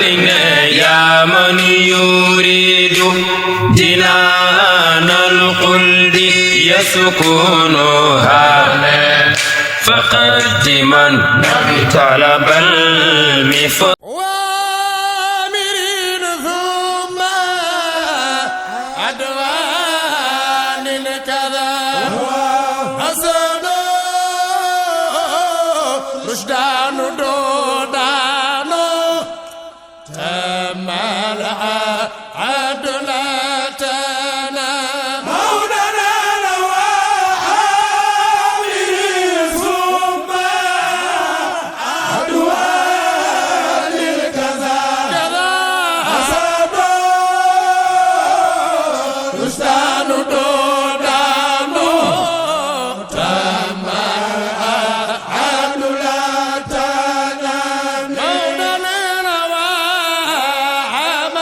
يا من يريد جنان الخلد يسكنها فقدما طلب المفضل وامرين ثم عدوان كذا حسن رشدان دودان تمال عدلتنا مولانا وامرين ثم عدوان كذا حسن رشدان دودان تمال عدلتنا مولانا وعام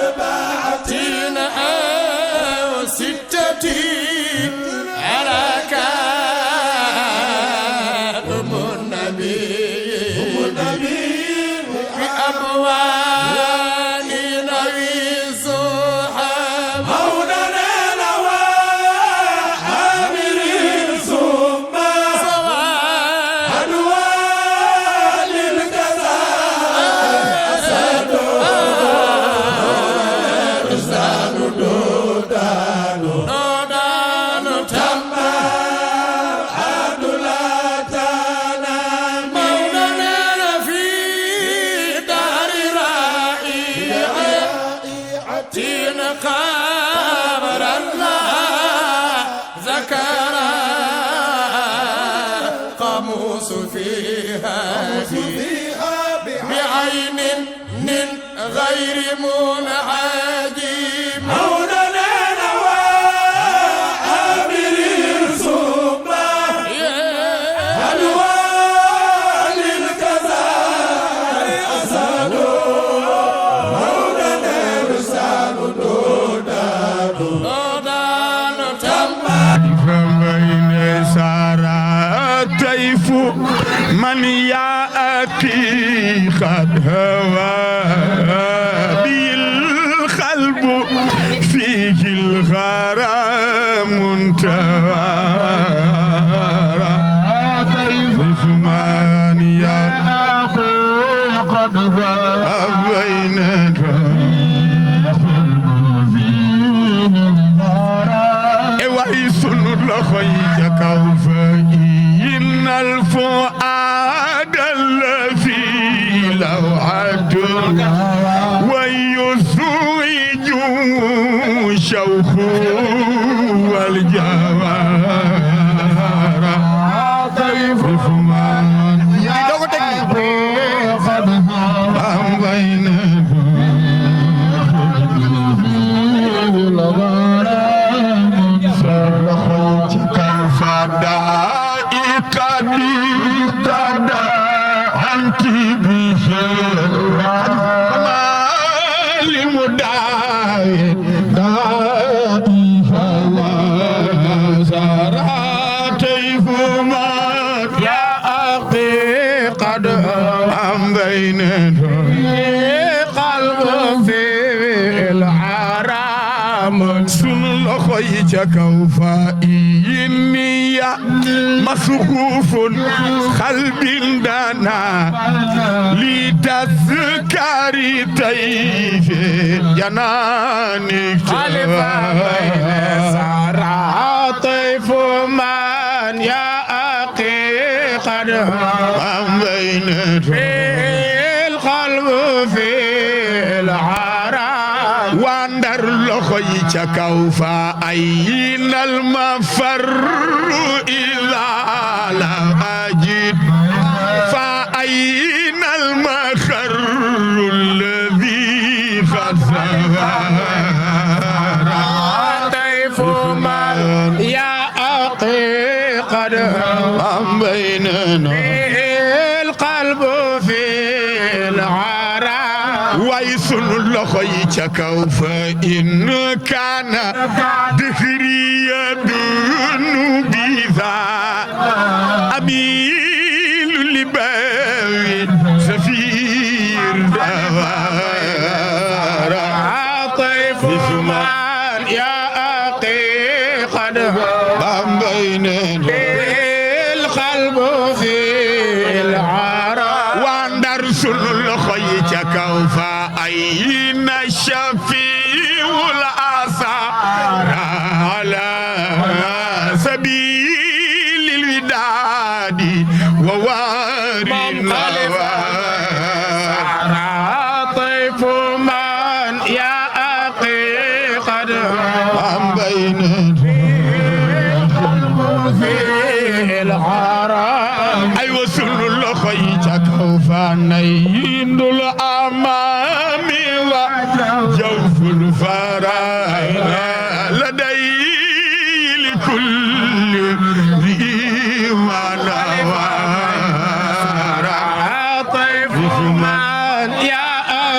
أربعين أو ستة على كرم النبي بأبوال نبي صحاب مولانا وعامر ثم أنوال الكذا أسد رزان دودان تم عدلتنا مولانا في دار رائعة قمر الله ذكر قاموس فيها بعين من غير منعدم مولانا وعامر ثم أنوال الكذا أسد مولانا رسال دودان تم فبين سارى الطيف من يأتي قد هوى به القلب فيه الغرام منتهى طيف من يأتي قد هوى بين ويسن لخيك كوفين الفؤاد الذي لوعة ويزوج شوخ والجوار طيف من بين كوفائي مسخوف قلب دنا لتذكر طيف جناني سارى طيف من يا أخي قد بين القلب في العرام واندر لخيك كوفائي المفر إذا لا أجد فأين المخر الذي قد سهر طيف من يا أخي قد بيننا القلب في العرام ويسن لخيك كوفائن كان دهري يدن بذا أميل لباوي سفي طيف من يا أخي قد بين القلب في العراء واندر سل خيك كوفا أين الشفيع الأثار على سبيل الوداد ووارد طيف من يا أخي قد بين في الحرام أي وصل لخيتك فنين الأمام وجوف الفراغ لدي لكل ذي ونوار طيف من يا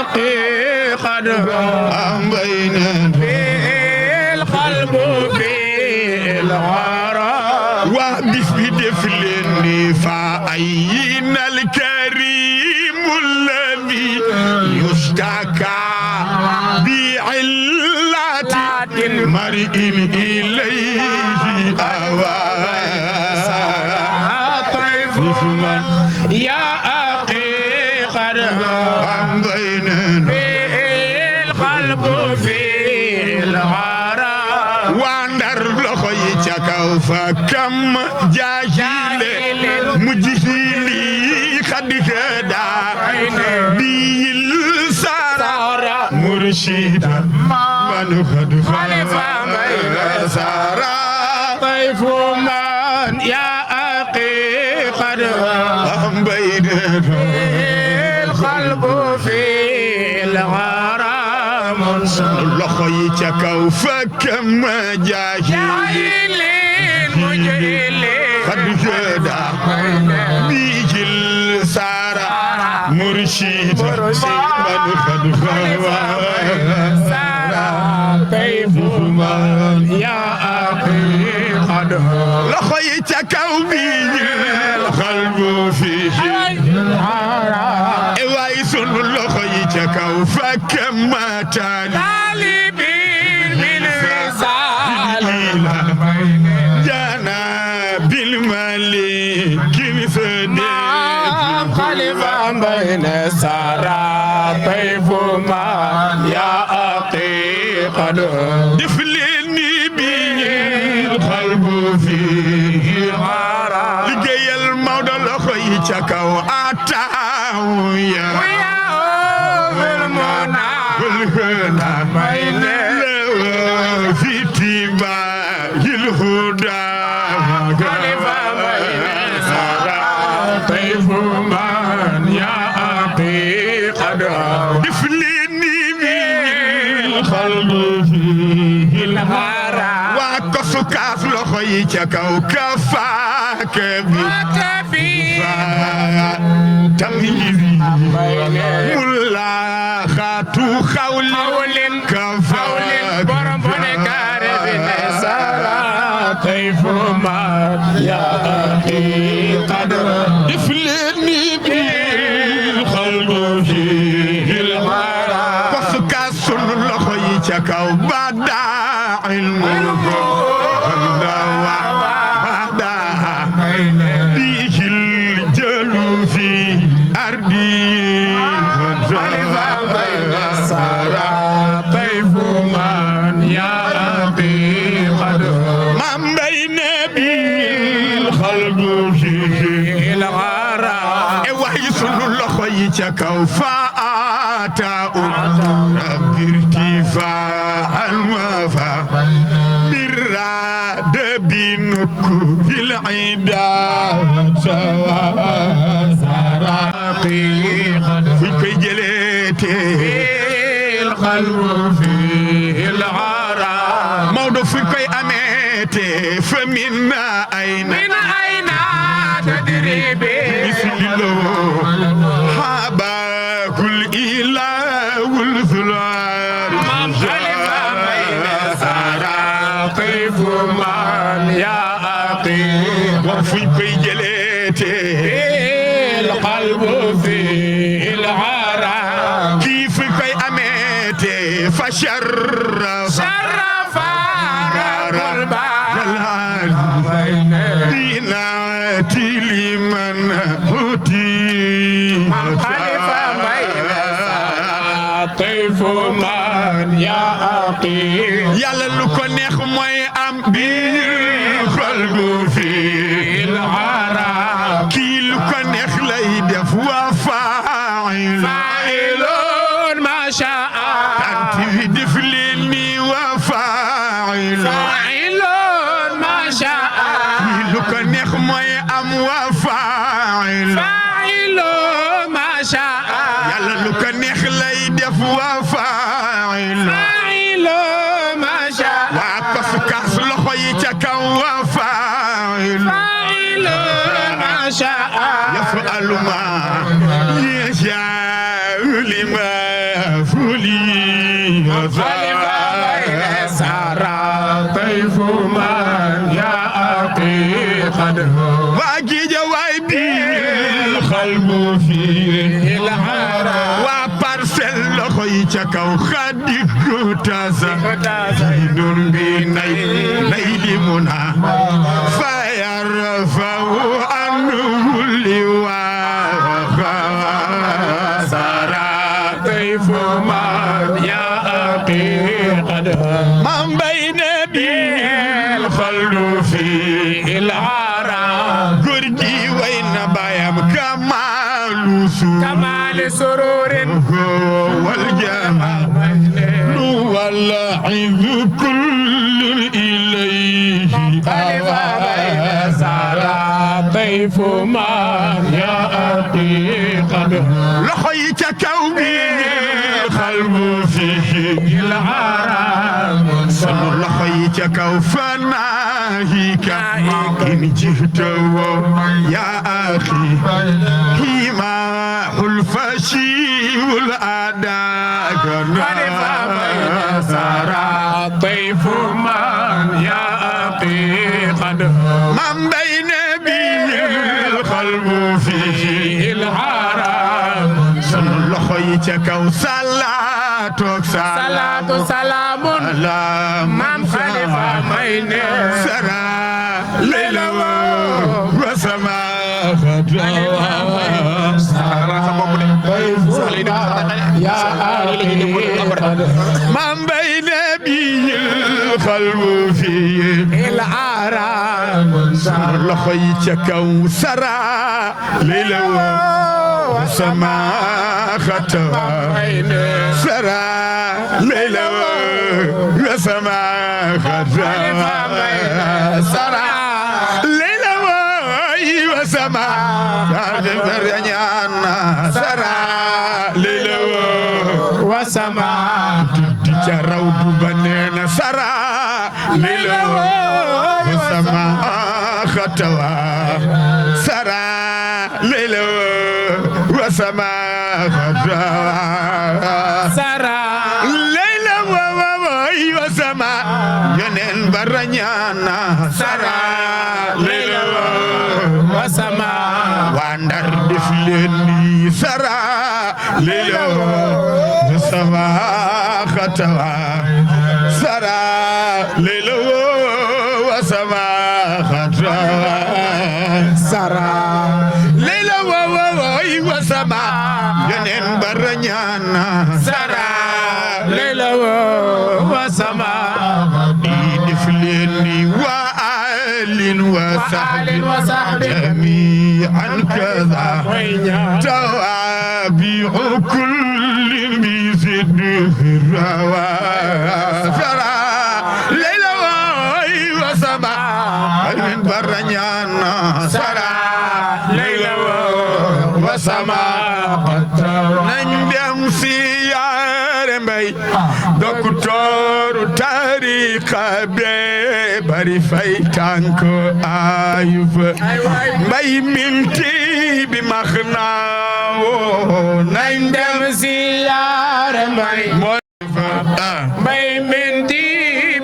أخي قد بين القلب في الغرام وحدث بدفلني فأين الكريم الذي يشتكى بعلة المرء إليه أوى طيف من يا أخي قد بين القلب في الغرام واندر لخيتك فكم جاهل مجهلي قد هدى بالسارة مرشدا من قد خلف بين سارة طيف من يا أخي قد بين القلب في الغرام لخيتك فكم جاهل مجهل قد هدى بيجل سارة مرشد من قد خلى سارة طيف من يا أخي قد لخيتك وبيجل القلب فيه وايسن لخيتك فكم طالبين من رسالة جانا بالملك صديق خليفة بين سارة طيف من يا أخي قد دفلني به القلب فيه لقي الموت لخيتك وأتاه يا المنى والهنا بين في اتباع الهدى خليفة بين سارة طيف من يا أخي قد دفلني بالقلب فيه الهرى وكفكاف لخيتك وكفاك تمييزي ملا خاتو خول كفاك برم بنكار بنسارة طيف من يا أخي قد دفلني بالقلب فيه الهرى وفكاس لخيتك وبدع الملك به الجل في أرضي سارة طيف من يا أخي قد من بين بالخلق فيه الغرام ويسن لخيتك فآتاء رب ارتفاع المفا بالراد بنكو العدا سراقي في جليتي القلب فيه الغرام موضوع في كي أميتي فمن أين تدري مثل له حابا كل إله والثلال من خلفا بين سراقي من يا أخي وفي كي جليتي القلب فيه العالم طيف من يعقي يلا لو كو نيه موي ام بير قلب في العرب كي لو كو نيه لاي ديف وفاعل فاعل ما شاء انت ديف لي وفاعل فاعل ما شاء كي لو كو نيه موي ام وفاعل فاعل ما شاء يلا لو كو نيه لاي ديف وفاعل فاعل ما شاء وقف كاس لخوي تكا وفاعل فاعل ما شاء يفعل ما يشاء لما فلي يفعل سارة طيف من يأتي قد واجي جوابي القلب في الحرام وبارسل لخوي تكا وخدك تازا زيدون بنيل منا فيرفع عنه اللواء سارة طيف من يأتي قد من بين بالخلد في العرام قرجي وين بايم كمال سرور والجمال والعظ كل إليه سارة طيف من يأتي قد لخيت كوبي القلب فيه العرام صلوا لخيت كوفناهيك إن جهت يا أخي هما الفشي والأداء سارة طيف من يأتي قد من بين بالقلب فيه الحرام صلى خيتك وصلاتك صلاة سلام من خلف مين سرى ليلة وسماء من بين بي القلب فيه العرام سر لخيتك وسرى ليلة وسماء خطا سرى ليلة وسماء خطا سرى ليلة وسماء سرى ليلة وسماء تجروا بنينا سرى ليلة وسماء خطوا سرى ليلة وسماء خطوا سرى ليلة وسماء ينين برنيانا سرى ليلة وسماء واندر دفلني سرى ليلة وسماء خطوا سرى ليلة وسماء خطوا سرى ليلة وسماء ينين برنيانا سرى ليلة وسماء دفلني وآل وسهل جميعا كذا توابع كل بيزد في الرواء سرى ليلة وسماء من برنيانا سرى ليلة وسماء نندم سيار مي دكتور تاريخ bari fay tànk ayuf mbay minti bi max naa nañ dem ziyaare mbay mbay minti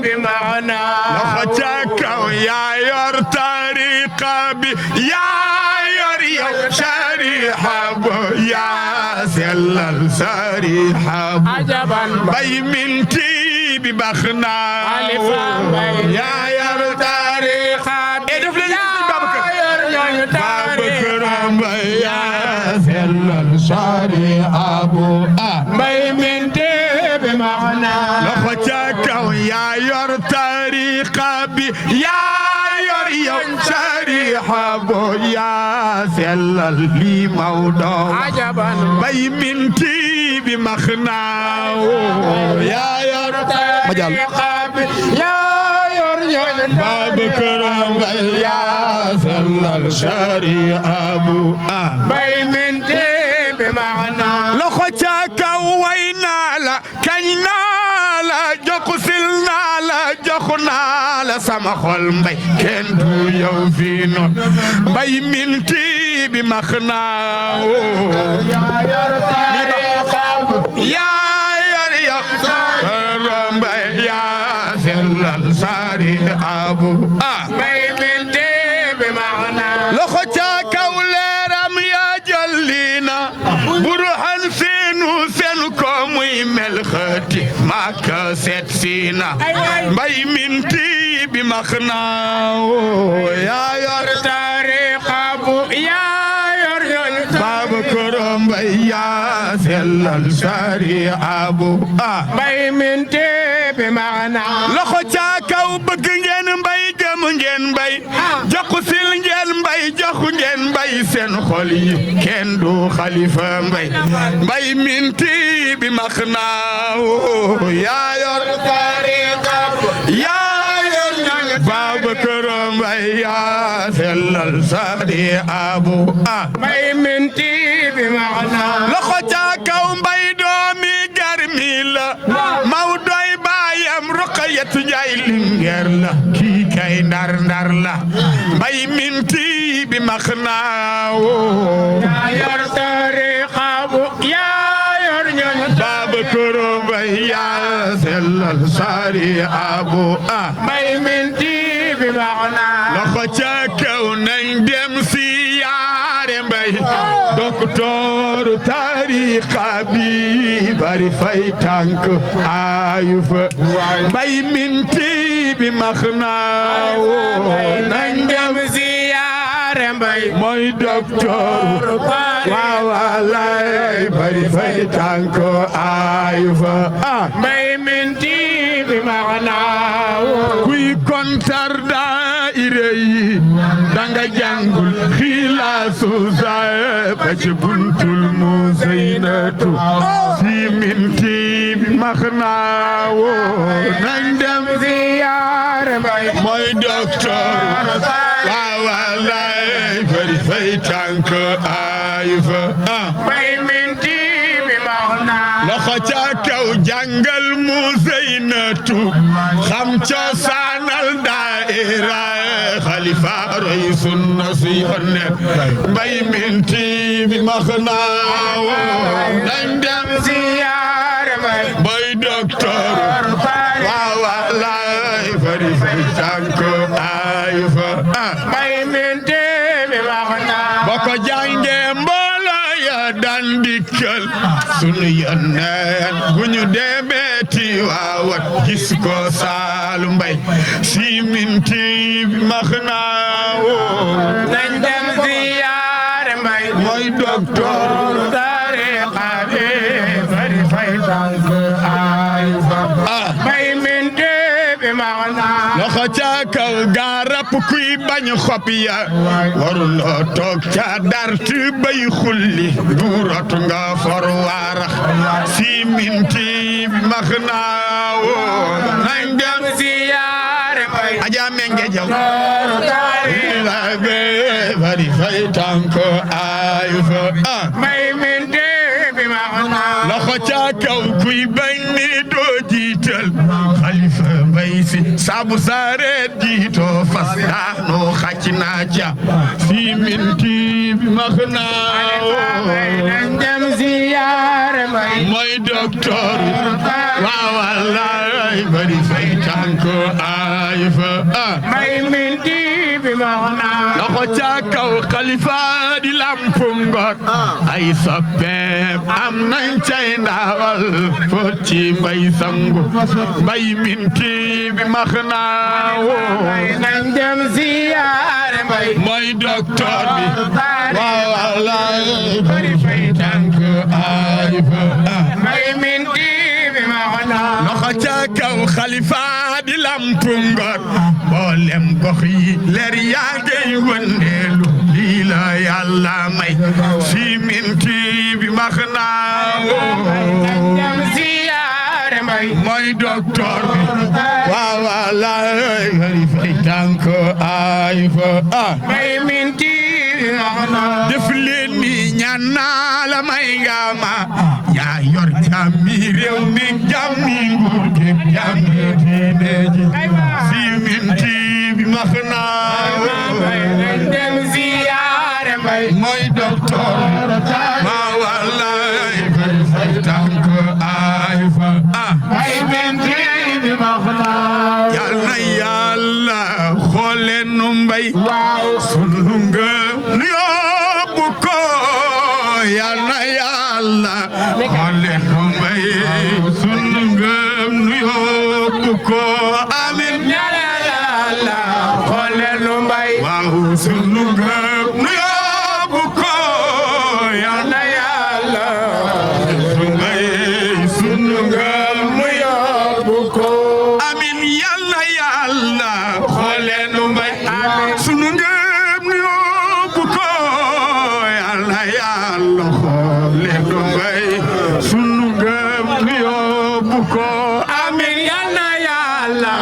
bi max naa loxo ca kaw yaa yor tariqa bi yaa yor yow shariha bo yaa sellal sariha ajaban mbay minti bi max naa yaa yor tariqa bi yaa yor tariqa bi yaa sellal sariha bo mbay minti loxo ca kaw yaa yor tariqa bi yaa yor yow shariha bo yaa sellal li Mawdo bay minti bi maxnaaw yaa yor tariqa bi yaa yor yow Babakar Mbay yaa sellal shariha bu bay minti bi maxnaaw loxo ca kaw way naa la kañ naa la jokusil naa la joxu naa la sama xol mbay kenn du yow fii noon mbay minti bi max naa yaa yor yow mbay yaa sellal sari abu mbay minti bi max naa loxo ca kaw leeram yaa jallina burhan seenu sen ko muy mel xëti maka seet siina mbay minti bi max naa yaa yor tariqa bu yaa yor yoon Babakar Mbay yaa sellal sariya bu mbay minti bi max naa loxo ca kaw bëgg ngeen mbay gëm ngeen mbay joxu sil ngeen mbay joxu ngeen mbay seen xol yi kenn du Xalifa Mbay mbay minti bi max naa yaa yor tariqa yaa yor Babakar Mbay yaa sellal sariya bu mbay minti bi max naa loxo ca kaw mbay doomi garmi la Mawdoy baayam Ruqayatu Njaay lingeer la kii kay ndar ndar la mbay minti bi max naa yaa yor tariqa bu yaa yor ñoñ Babakar Mbay yaa sellal sariya bu mbay minti bi max naa loxo ca kaw nañ dem siyaare mbay docteur tariqa bi bari fay tànk ayu fa mbay minti bi max naa nañ dem siyaare mbay mooy docteur waaw wallaay bari fay tànk ayu fa mbay minti bi max naa kuy kontar daayira yi danga jàngul xilaasu saay ba ci buntul Musaynatu si minti bi max naa nañ dem ziyaare mbay mooy docteur waaw wallaay bari fay tànk ayu fa mbay minti bi max naa loxo ca kaw jàngal Musaynatu xam cosaanal daayira Xalifa roy sunna si yonent mbay minti bi max naa nañ dem ziyaare mbay boy docteur waaw wallaay bari fay tànk ayu fa mbay minti bi max naa boo ko jàngee mbooloo ya daan dikkal sunu yonent bu ñu demee Tiwaawan gis ko Saalu Mbay si minti bi max naa nañ dem ziyaare mbay mooy docteur tariqa bi bari fay tànk ayu fa mbay minti bi max naa loxo ca kaw garab kuy bañ xob ya waruloo toog ca dart bay xulli du rot nga for waarax si minti bi max naa nañ dem ziyaare mbay aja menge jaw bari fay tànk ayu fa mbay minti bi max naa loxo ca kaw kuy bañ ni doo jiital Xalifa Mbay Si sabu sareet jiitoo fas daanoo xacc naa ca si minti bi max naa nañ dem ziyaare mbay mooy docteur waaw wallaay bari fay tànk ayu fa mbay minti bi max naa loxo ca kaw Xalifa di lampum Ngor ay soppeem am nañ cay ndaawal fot ci mbay sangu mbay minti bi max naa nañ dem ziyaare mbay mooy docteur bi waaw wallaay bari fay tànk ayu fa mbay minti bi max naa xalifa di lampu ngor mboolem gox yi leer yaa ngay wëndeelu lii la yàlla may si minti bi max naa ziyaare may mooy docteur bi waaw wallaay fay tànk ay fa may minti bi max naa def leen ni ñaan naa la may nga ma yaa yor jàmmi réew mi jàmmi nguur gi jàmmi diine ji si minti bi max naa dem ziyaare may mooy docteur ma wallaay fay tànk ay fa ay minti bi max naa yal na yàlla xoole nu mbay sunu nga nu yóbbu ko yal na yàlla xoole nu mbay sunu nga nu yóbbu ko amin yal na yàlla xoole nu mbay waaw sunu nga nu yóbbu ko yal na yàlla sunu mbay sunu nga nu yóbbu ko amin yal na yàlla xoole nu mbay sunu nga nu yóbbu ko yal na yàlla xoole nu mbay sunu nga nu yóbbu ko amin yal na yàlla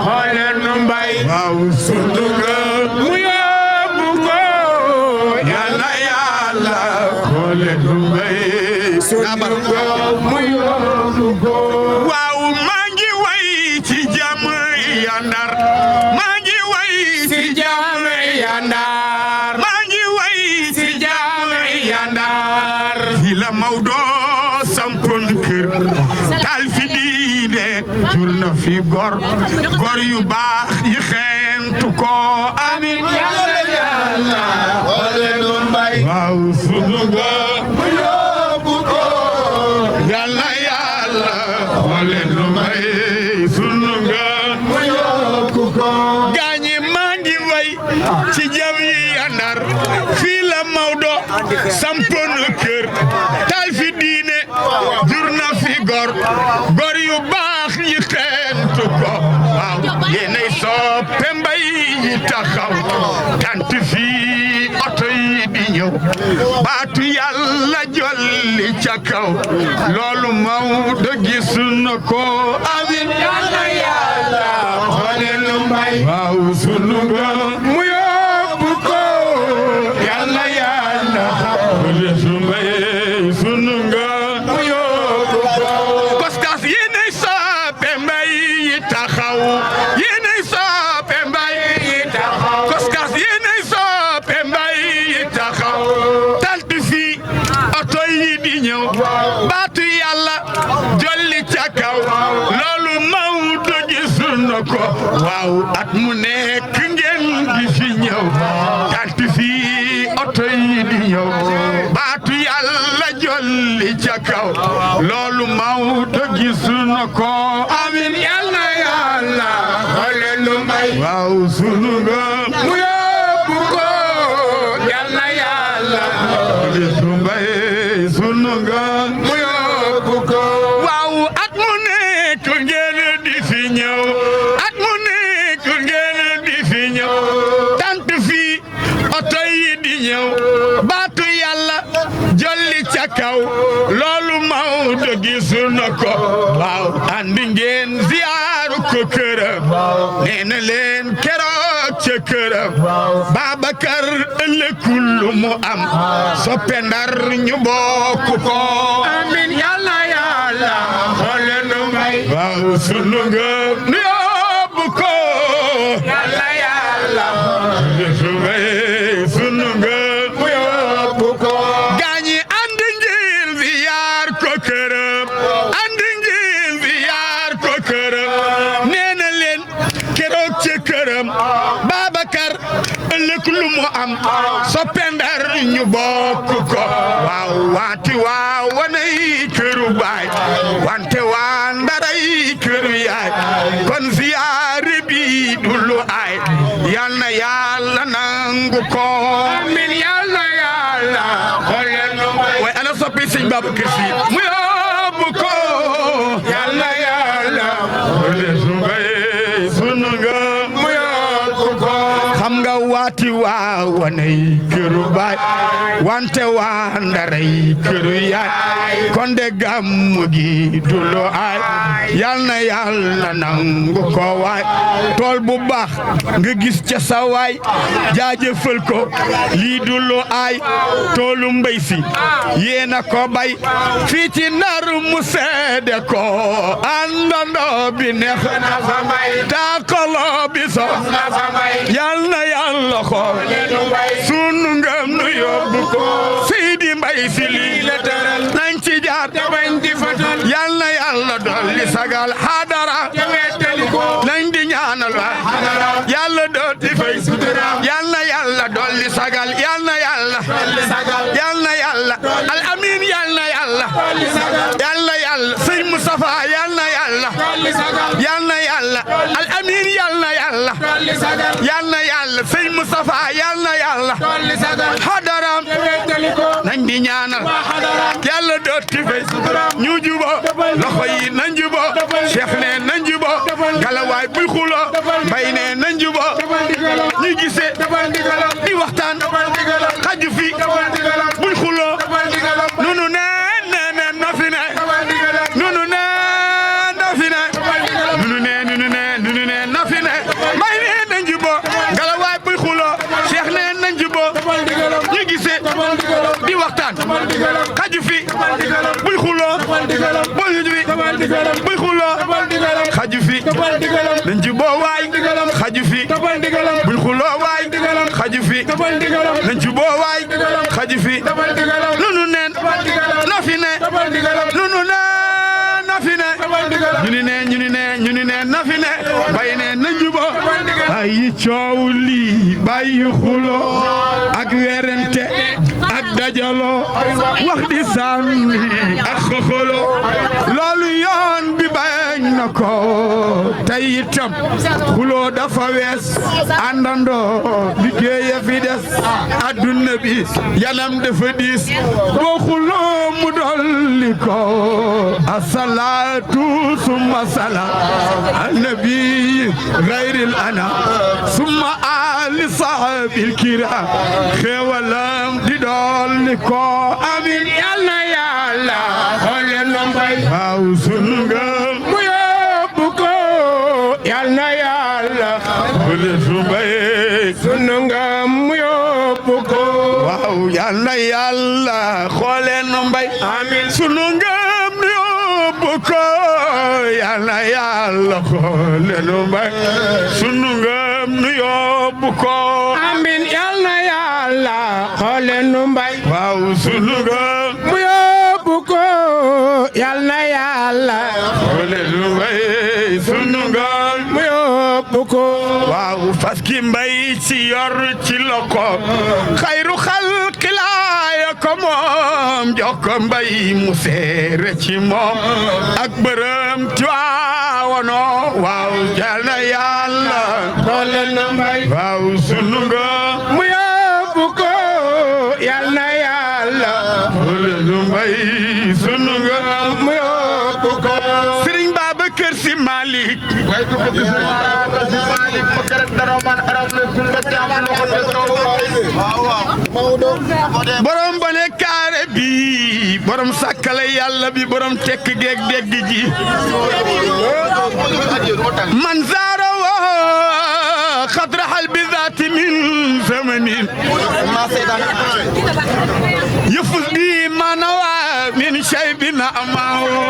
xoole nu mbay waaw sunu nga nu yóbbu ko yal na yàlla xoole nu mbay sunu nga nu yóbbu ko waaw maa ngi way ci jàmm ya Ndar maa ngi way ci jàmm ya Ndar maa ngi way ci jàmm ya Ndar fi la Maodo sampoon kër taal fi diine jur na fi gor yu baax yi xeentu ko amin yàlla yàlla xoole nu mbay waaw sunu nga mu yóbbu ko yàlla yàlla xoole nu mbay sunu nga mu yóbbu ko gaañi maa ngi way ci jam yi Ndar fii la Maodo sampoon kër taal fi diine jur na fi gor yu baax yi xeentu ko waaw yéenay soppe mbay yi taxaw tant fii oto yi di ñëw baatu yàlla jolli ca kaw loolu Maodo gis na ko amin yàlla yàlla xoole nu mbay waaw sunu nga mu yóbbu ko yàlla yàlla xoole nu mbay sunu nga mu yóbbu ko koskas yéenay soppe mbay yi taxaw yéenay soppe mbay yi taxaw koskas yéenay soppe mbay yi taxaw tant fii oto yi di ñëw baatu yàlla jolli ca kaw loolu Maodo gis na ko waaw at mu nekk ngeen di fi ñëw tant fii oto yi di ñëw baatu yàlla jolli ca kaw loolu Maodo gis na ko amin yàlla yàlla xoole nu mbay waaw sunu nga mu yóbbu ko yàlla yàlla xoole nu mbay sunu nga mu yóbbu ko waaw at mu nekk ngeen di fi ñëw at mu nekk ngeen di fi ñëw tant fii oto yi di ñëw baatu yàlla jolli ca kaw loolu Maodo gis na ko waaw andi ngeen ziyaaru ko këram nee na leen keroog ca këram Babacar ëllëgul mu am soppe Ndar ñu bokk ko amin yàlla yàlla xoole nu mbay waaw sunu nga nu yóbbu ko yàlla yàlla sunu mbay sunu nga mu yóbbu ko gaañi andi ngeen ziyaar ko këram andi ngeen ziyaar ko këram nee na leen keroog ca këram Babacar ëllëg lu mu am soppe Ndar ñu bokk ko waaw waati waa wanay këru baay wante waa Ndaray këru yaay kon ziyaare bi du lu ay yal na yàlla nangu ko amin yal na yàlla xoole nu mbay way ana soppi Sëñ Babacar Si mu yóbbu ko yal na yàlla xoole waati waa wanay këru baay wante waa ndaray këru yaay kon de gàmmu gi du lu ay yal na yàlla nangu ko waay tool bu baax nga gis ca sa waay jaajëfal ko lii du lu ay toolu mbay si yéena ko bay fii ci Ndar mu seede ko àndandoo bi neex na fa may taakaloo bi so yal na yàlla xool sunu ngëm nu yóbbu ko Seydi Mbay Si lii la tëral nañ ci jaar yal na yàlla dolli sagal hadara nañ di ñaanal wa yàlla dooti fay yal na yàlla dolli sagal yal na yàlla al amin yal na yàlla sëñ Mustafa yal na yàlla al amin yal na yàlla sëñ Mustafa yal na yàlla hadaram nañ di ñaanal yàlla dooti fay ñu jubo loxo yi nañ jubo Cheikh ne nañ jubo galawaay buy xulo bay ne nañ jubo ñu gisee di waxtaan xaju fi buñ xulo nunu ne na fi ne nunu ne na fi ne nunu ne na fi ne bay ne nañ jubo galawaay buy xulo Cheikh ne nañ jubo ñu gisee di waxtaan xaju fi buy xulo buy xulo xaju fi nañ jubo waay xaju fi buy xulo waay xaju fi nañ jubo waay xaju fi nunu neen na fi ne nunu ne na fi ne ñu ni ne na fi ne bay ne nañ jubo ay coow lii bàyyi xulo ak werante ak dajalo wax di sànni ak xoxolo loolu yoon bi bañ na ko tey itam xulo dafa wees àndandoo liggéey fi des adduna bi yanam dafa diis boo xulo mu dolli ko asalaatu summa salaam annabi gayril ana summa ali sahabil kiram xewalam di dolli ko amin yal na yàlla xoole nombay waaw sunu ngëm mu yóbbu ko yal na yàlla xoole subay sunu ngëm mu yóbbu ko waaw yal na yàlla xoole nombay amin sunu ngëm mu yóbbu ko yal na yàlla xoole nombay sunu ngëm mu yóbbu ko amin yal na yàlla xoole nombay waaw sunu ngëm mu yóbbu ko yal na yàlla xoole nombay sunu ngëm mu yóbbu ko waaw fas ki mbay ci yor ci loko xayru xalqilaaya ko moom jox ko mbay mu seere ci moom ak bërëm Tiwaawono waaw yal na yàlla xoole nombay waaw sunu ngëm mu yóbbu ko yal na yàlla xoole nombay sunu ngëm mu yóbbu ko Sëriñ Babacar Si Malick borom bone kaare bi borom sàkkale yàlla bi borom tekk geeg dégg ji man zaara wa xadraxal bi zaati min zamanin yëfus bi manawa min shay bi na amaawo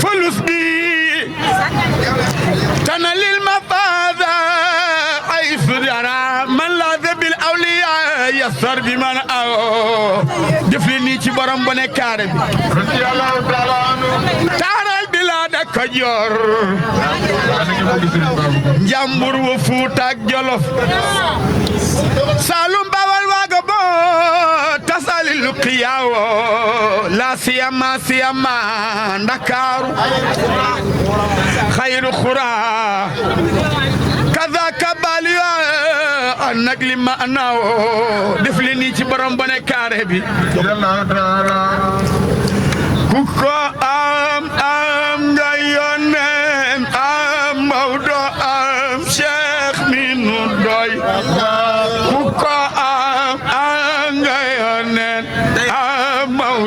fulus bi tanalil mafada ay sudara man la bil awliya yasar bi man aw def li nii ci borom bone kaare bi taaral bi la da Kajoor Njambur wa Fuuta ak Jolof Saalum Bawal waaga bo tasalil qiyaawo la siyama Ndakaaru xayru xura kaza kabaliya nag li ma naawo def li nii ci borom bone kaare bi ku ko am nga yónneen am Maodo am Cheikh mi nun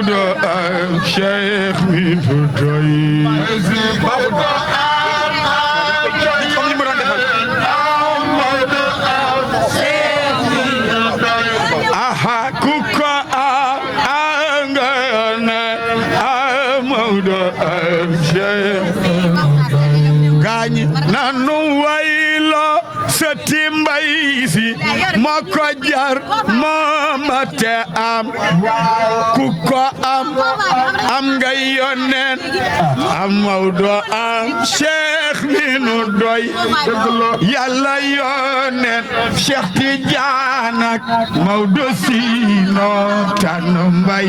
Maodo Cheikh mi du doy aha ku ko angane Maodo Cheikh gaañ nanu waylo sëti mbay si moo ko jar moo te am ku ko am nga yoneen am Maodo am Cheikh mi nu doy yàlla yoneen Cheikh Tidiane ak Maodo si noo tan mbay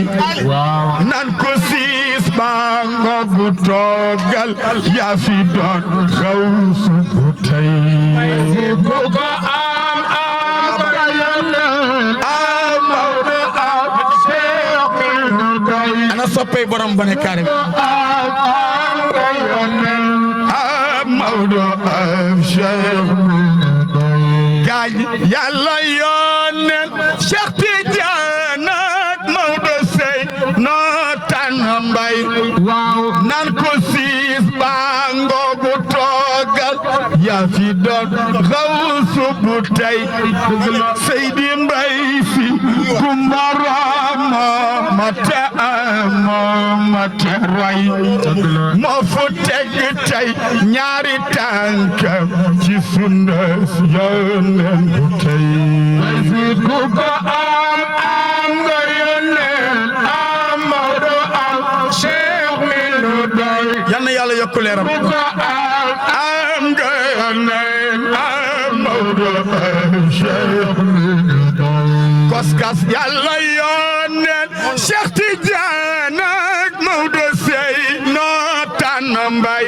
nan ko siis ba ngogu toogal yaa fi doon xaw su ko tey ku ko am nga yoneen am Maodo am Cheikh mi nu doy ana soppey borom bane karim nga yoneen am Maodo am Cheikh mi nu doy gaañ yàlla yoneen Cheikh Tidiane ak Maodo sey noo tan mbay nan ko siis ba ngoogu toogal yaa fi doon xaw subu tey Seydi Mbay Si kumbaram ma te roy moo fu teg tey ñaari tànkam ci sunna yoneen bu tey ku ko am nga yoneen am Maodo am Cheikh mi nu doy yal na yàlla yokk leeram ku ko am nga yoneen am Maodo am Cheikh mi nu doy koskas yàlla yoneen Cheikh Tidiane ak Maodo sey noo tan mbay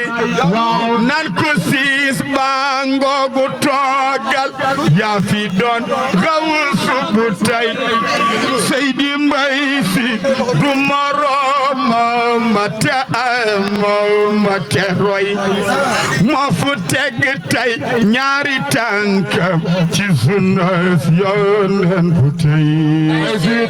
nan ko siis ba ngoogu toogal yaa fi doon gawul subu tey Seydi Mbay Si du moroom ma te roy moo fu teg tey ñaari tànkam ci sunna yoneen bu tey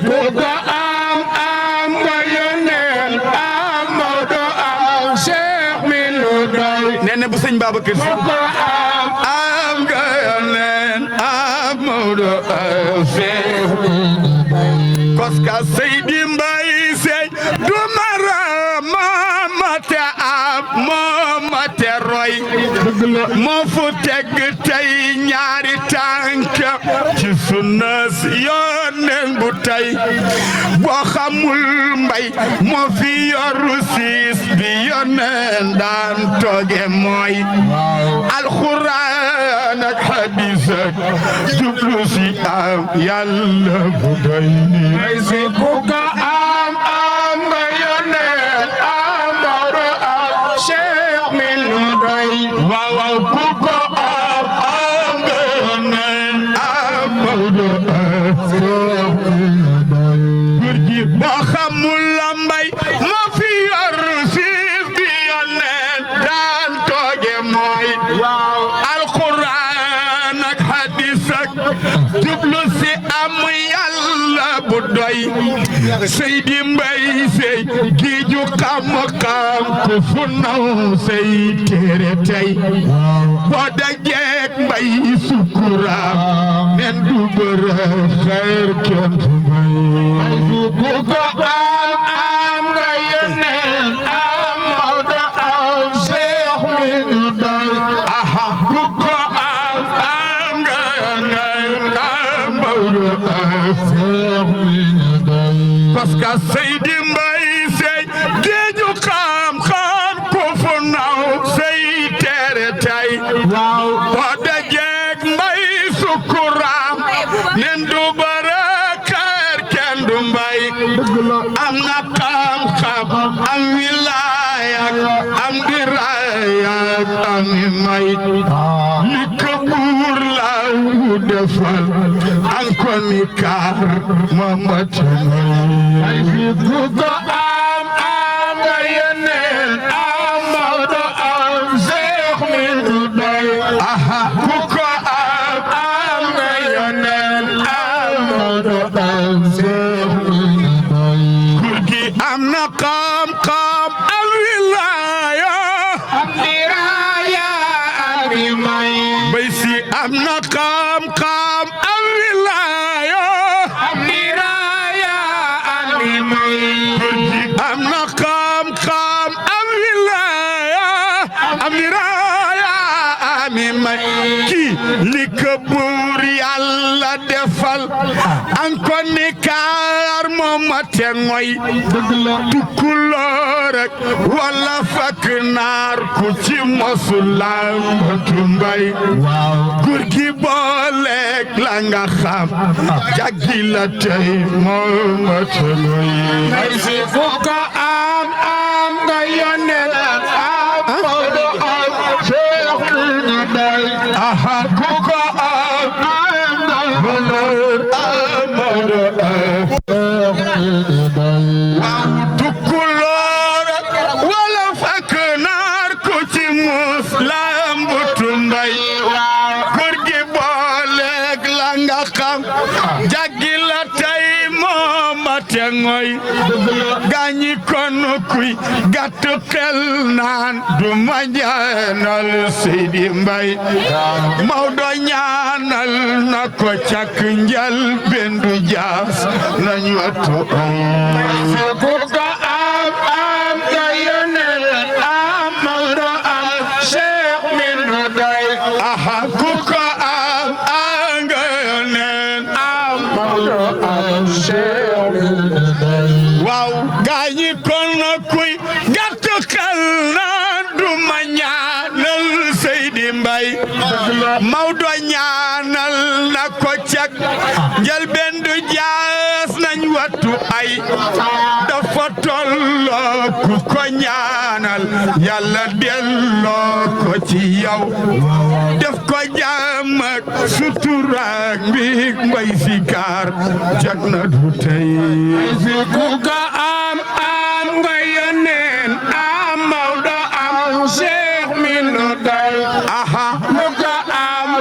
ku ko am nga yoneen am Maodo am Cheikh mi nu doy nee na bu sëñ Babacar Si am nga yoneen am Maodo am Cheikh mi nu doy koska Seydi Mbay Sey du maraam ma te am ma te roy moo fu teg tey ñaari tànk ci sunna yoneen bu tey boo xamul mbay moo fi yoru siis bi yoneen daan tooge mooy alxuraan ak hadiis ak jublu si am yàlla bu doy si ku ko am nga yoneen am Maodo am Cheikh mi nu doy waaw ku ko am nga yoneen am Maodo am Cheikh mi nu doy góor gi boo xamul la mbay moo fi yor siis bi yoneen daan tooge mooy alxuraan ak hadiis ak jublu si am yàlla bu doy Seydi Mbay Sey giiju xam-xam ku fu naw say téere tey boo dajeek mbay sukuraam nen du bëre xeer kenn fu may ku ko am nga yoneen am Maodo am Cheikh mi nu doy aha ku ko am nga yoneen am Maodo am Cheikh mi nu doy parce que Seydi Mbay Sey géeju xam-xam ku fu naw say téere tey boo dajeek mbay sukuraam nen du bëre xeer kenn du mbay am na xam-xam am wilaaya am diraaya am may li ko buur la wu defal an ko ni kaar ma may ku ko am nga yoneen am Maodo am Cheikh mi nu doy aha ku ko am nga yoneen am Maodo am Cheikh mi nu doy am na xam-xam al wilaaya am diraaya ami may bay si am na xam-xam al wilaaya am diraaya ami may am na xam-xam al wilaaya am diraaya ami may kii li ko buur Yàlla defal an ko ni kaar moo ma te ngoy tukkuloo rek wala fakk naar ku ci mosulam tumbay gur gi booleeg la nga xam jaggi la tey moo ma te ngoy ay si fukka am nga yonel am Maodo am Cheikh ni day aha kuka am waaw tukkuloor wala fakk naar ku ci muus lambu tumbay góor gi booleeg la nga xam jaggi la tey moo ma te ngoy gaañi kon kuy gàttu xel naan du ma ñaanal Seydi Mbay Maodo ñaanal na ko càkk njal bendu jaas nañu atu ku ko am nga yonel am Maodo am Cheikh min day aha ku ko am nga yonel am Maodo am Cheikh min day waaw gaañi kon kuy gàttu xel naan du ma ñaanal Seydi Mbay Maodo ñaanal na ko cak njël bendu jaas nañ wattu ay dafa tolloo ku ko ñaanal Yàlla delloo ko ci yow def ko jàmm ak sutura ak mbig Mbay si kaar jag na du tey ku ko am nga yoneen am Maodo am Cheikh min day aha ku ko am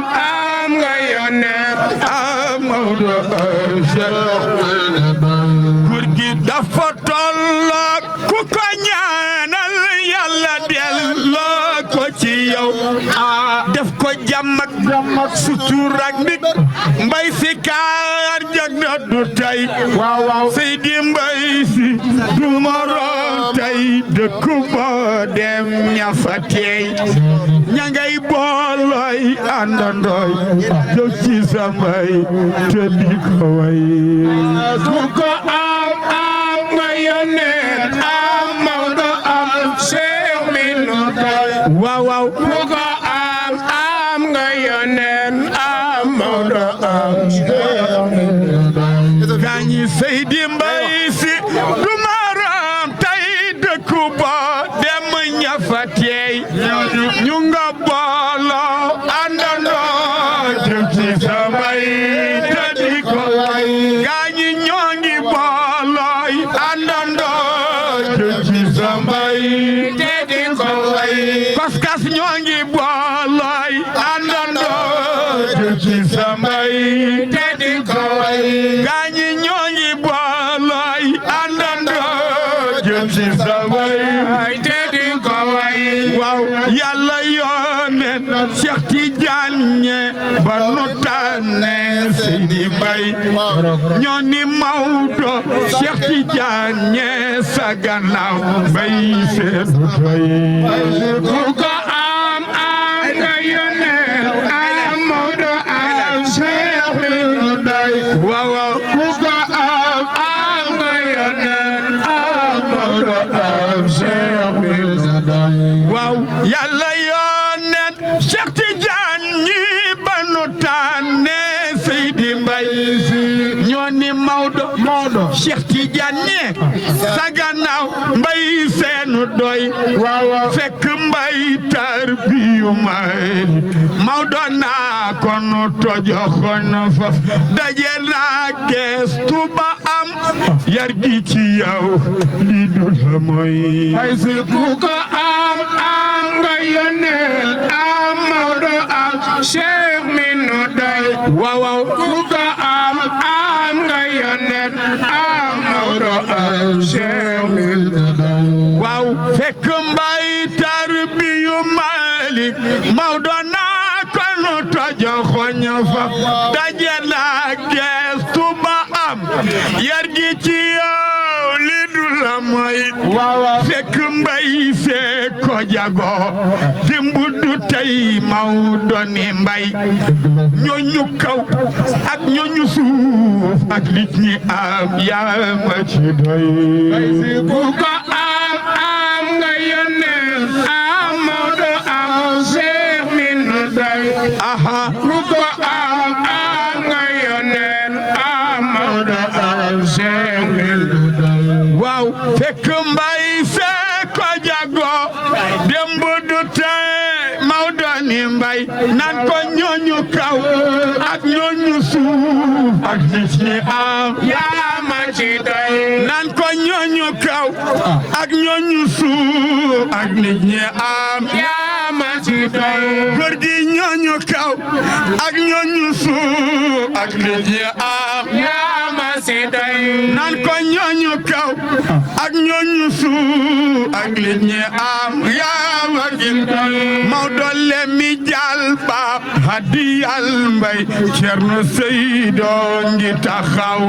nga yoneen am Maodo am Cheikh min day gur gi dafa tolloo ku ko ñaanal Yàlla delloo ko ci yow def ko jàmm ak sutura ak mbig Mbay si kaar jag na du tey waaw Seydi Mbay si du moroom tey dëkku boo dem ña fa teey ña ngay boolooy àndandooy jóg ci sa mbay te di ko way ku ko am nga yoneen am Maodo am Cheikh min day waaw ku ko am nga yoneen am Maodo am Cheikh min day gaañi Seydi Mbay si du maram tey dëkku boo dem ña fa teey ñu nga booloo àndandoo jëm ci sa mbay te di ko way gaañi ñoo ngi boolooy àndandoo jëm ci sa mbay te di ko way koskas ñoo ngi boolooy àndandoo jëm ci sa mbay te di ko way gaañi ñoo ngi boolooy àndandoo jëm ci sa mbay te di ko way waaw Yàlla yónnee Cheikh Tidiane ba nu tànne Seydi Mbay ñoo ni Maodo Cheikh Tidiane sa gannaaw Mbay seedu toy ku ko am nga yónnee am Maodo am Cheikh min day waaw ku ko am nga yónnee am Maodo am Cheikh min day waaw Yàlla yónnee Cheikh Tidiane ñi ba nu tànne Seydi Mbay ñoo ni Maodo Cheikh Tidiane sa gannaaw Mbay seenu doy fekk Mbay tarbiyu may Maodo naa ko nu tojoxoon faf daje naa geestu ba am yar gi ci yow li du la mooy ay si ku ko am nga yónneel am Maodo am Cheikh min day waaw ku ko am nga yónneel am Maodo am waaw fekk mbay tarbiyu Malik Maodo naa ko nu tojo xoñ fa daje naa geestu ba am yar gi ci yow li du la mooy fekk mbay see ko jago dimbu du tey Maodo ni mbay ñooñu kaw ak ñooñu suuf ak nit ñi am yaa ma ci doy ku ko am nga yónnee am Maodo am Cheikh min doy aha ku ko am nga yónnee am Maodo am Cheikh min doy waaw fekk mbay see ko jago démb du tey Maodo ni mbay nan ko ñooñu kaw ak ñooñu suuf ak nit ñi am yaa ma ci doy nan ko ñooñu kaw ak ñooñu suuf ak nit ñi am yaa ma ci doy góor gi ñooñu kaw ak ñooñu suuf ak nit ñi am yaa ma ci doy nan ko ñooñu kaw ak ñooñu suuf ak nit ñi am yaa ma ci doy Maodo le mi jàll ba hadiyal mbay Cerno Seydou ngi taxaw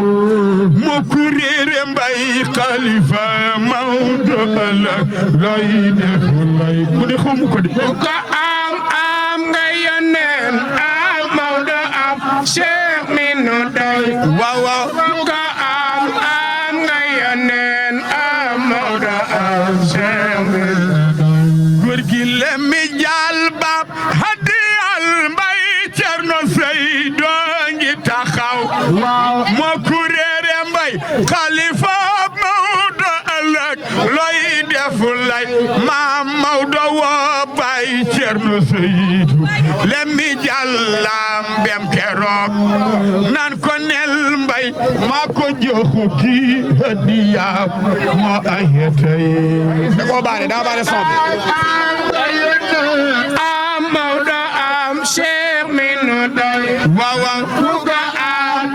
mu kuréere mbay Xalifa Maodo ëllëg looy def lay bu di xum ko di ko am nga yónneen am Maodo am Cheikh min doy waaw waaw ko am nga yónneen am Maodo am Cheikh min doy góor gi le mi jàll ba hadiyal mbay Cerno Seydou ngi taxaw moo kuréere mbay Xalifa Maodo ëllëg looy defu lay maam Maodo woo bay Cerno Seydou lemmi jàllam bem keroog nan ko nel mbay maa ko joxu kii hadiya moo ayetay da ko baare daa baare son am Maodo am Cheikh min doy waaw waaw ku ko am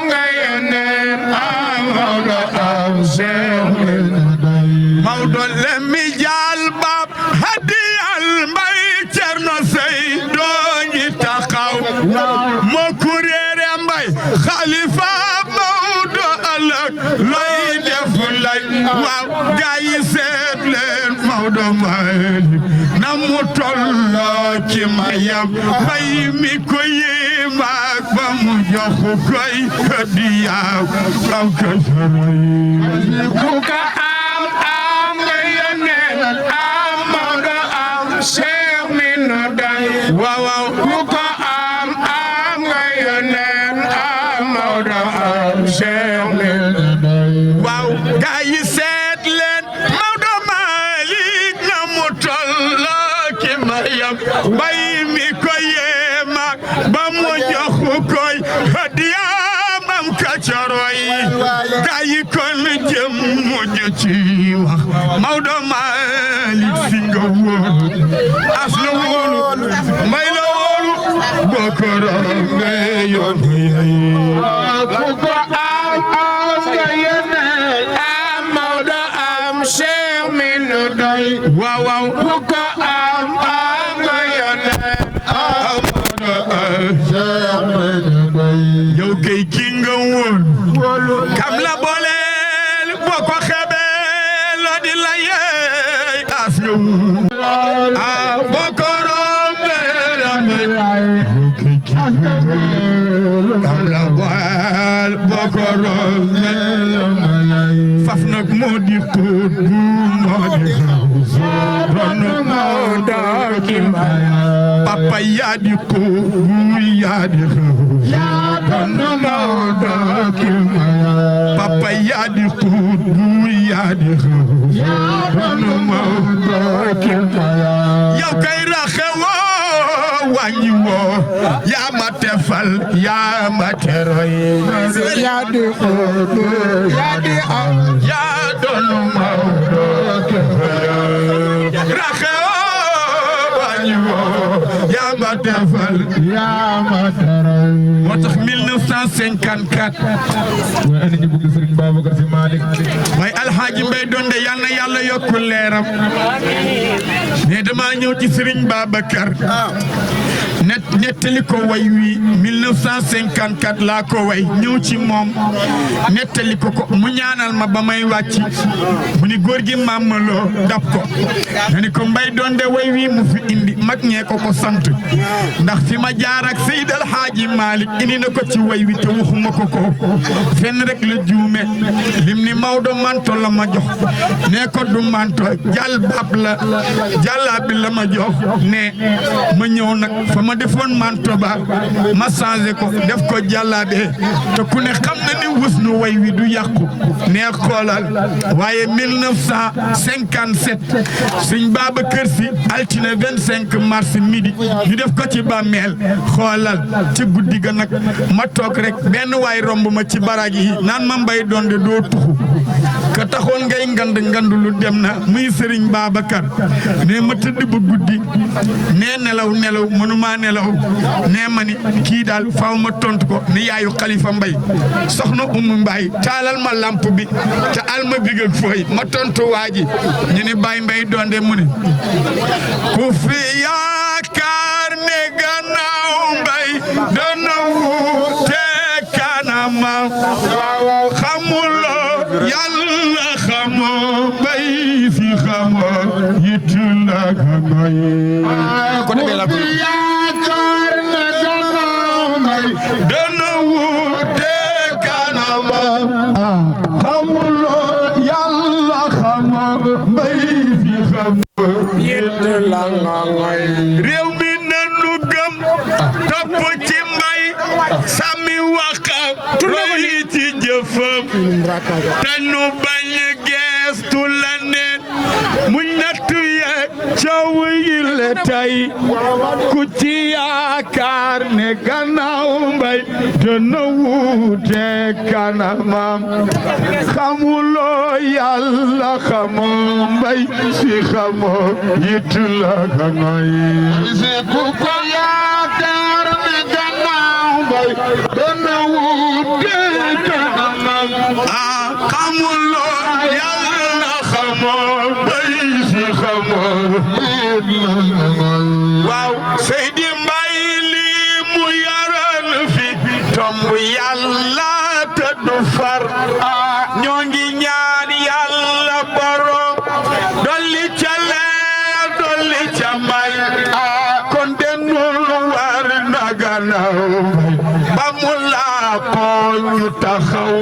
nga yónnee am Maodo am Cheikh min doy Maodo lemmi jàll bab hadiyal mbay Cerno Seydou ngi taxaw moo kuréere mbay Xalifa Maodo ëllëg looy def lay waaw gaa yi seet leen Maodo Malick na mu tolloo ci mayam mbay mi ko yéemaak ba mu joxu koy hadiyaam am ka saray ku ka am nga yónnee am Maodo am Cheikh min doy waaw waaw ku ko am nga yónnee am Maodo am Cheikh min doy waaw gaa yi seet leen Maodo Malick na mu tolloo ci mayam mbay mi ko yéemaak ba mu joxu koy hadiyaam am ka saray gaa yi kon jëm mujj ci wax Maodo Malick fi nga wóolu as la wóolu mbay la wóolu bokoro nga yoon ku ko am nga yónnee am Maodo am Cheikh min doy waaw waaw ku ko am nga yónnee am Maodo am Cheikh min doy yow kay ki nga wóolu kam la booleel boo ko xebee la di la yeey as nga wóolu boo ko rombee la mi kam la booleel boo ko rombee faf nag moo di xóot bu moo di xaw ron Maodo ki papa yaa di xóot bu yaa di xaw ron Maodo ki papa yaa di xóot bu yaa di xaw ron Maodo ki yow kay raxe woo wàññi woo yaa ma tefal yaa ma teroy yaa di xóot yaa di am yaa doon Maodo ki raxe woo wàññi woo yaa ba defal yaa ma teral moo tax 1954 waaye ana ñu bëgg Serigne Babacar Sy Malick mooy Alxaaji Mbay Donde yal na yàlla yokku leeram mais dama ñëw ci Serigne Babacar nettali ko way wi 1954 laa ko way ñëw ci moom nettali ko mu ñaanal ma ba may wàcc mu ni góor gi mamaloo dab ko nga ni ko Mbay Donde way wi mu fi indi mag ñee ko sant ndax fi ma jaar ak Seydi El Hadji Malick indi na ko ci way wi te waxuma ko fenn rek la juume lim ni Maodo manto la ma jox ne ko du manto jàllaabi la ma jox ne ma ñëw nag fa ma defoon manto ba ma changé ko def ko jàllaabe te ku ne xam na ni wus nu way wi du yàqu ne xoolal waaye 1957 Sëñ Babacar Sy altine 25 mars midi ñu def ko ci bàmmeel xoolal ci guddi ga nag ma toog rek benn waay romb ma ci barag yi naan ma Mbay Donde doo tuxu ka taxoon ngay ngand lu dem na muy Serigne Babacar ne ma tëdd ba guddi nee nelaw mënuma nelaw nee ma ni kii daal faaw ma tontu ko ni yaayu Khalifa Mbay soxna Umu Mbay taalal ma lamp bi te alma bigal fooy ma tontu waa ji ñu ni Baye Mbay Donde mu ne ku fi yaakaar ne gannaaw Mbay dana wuute kanama xamuloo yàlla xamoo Mbay fi xamoo yitu la xamoy ko defee la ko yaakaar ne gannaaw Mbay dana wuute kanama xamuloo yàlla xamoo Mbay fi xamoo yitu la xamoy réew mi nanu gëm topp ci Mbay sami waxam roy ci jëfam te nu bañ geestu la neen mu nattu ye coow yi la tey ku ci yaakaar ne gannaaw Mbay dana wuute kanamam xamuloo yàlla xamoo Mbay si xamoo yitu la xamoy ku ko yaakaar ne gannaaw Mbay dana wuute kanamam xamuloo yàlla xamoo Mbay si xamoo waaw Seydi Mbay lii mu yaral fi tomb yàlla te du far ñoo ngi ñaan yàlla borom dolli ca leer dolli ca may kon denul war na gannaaw ba mu laa ko ñu taxaw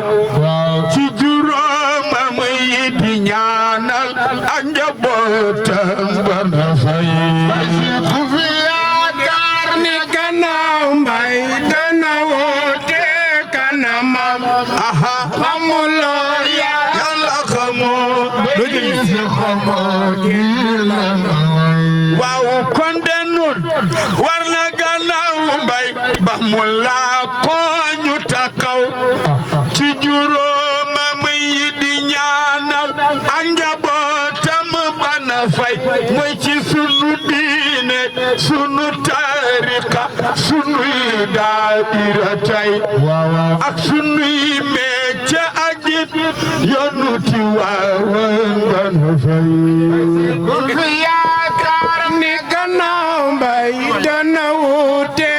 ci juróomam yi di ñaanal ak njabootam ba na fay ku fi yaakaar ni gannaaw Mbay dana woote kanamam xamuloo yàlla xamoo waaw kon denul war na gannaaw Mbay ba mu laa ko ñu taxaw ci juróomam yi di ñaanal ak njabootam ba na fay mooy ci sunu diine sunu tariqa sunuy daayira tey ak sunuy métier ak it yoonu Tiwaawan ba na fay ku fi yaakaar ni gannaaw Mbay dana wuute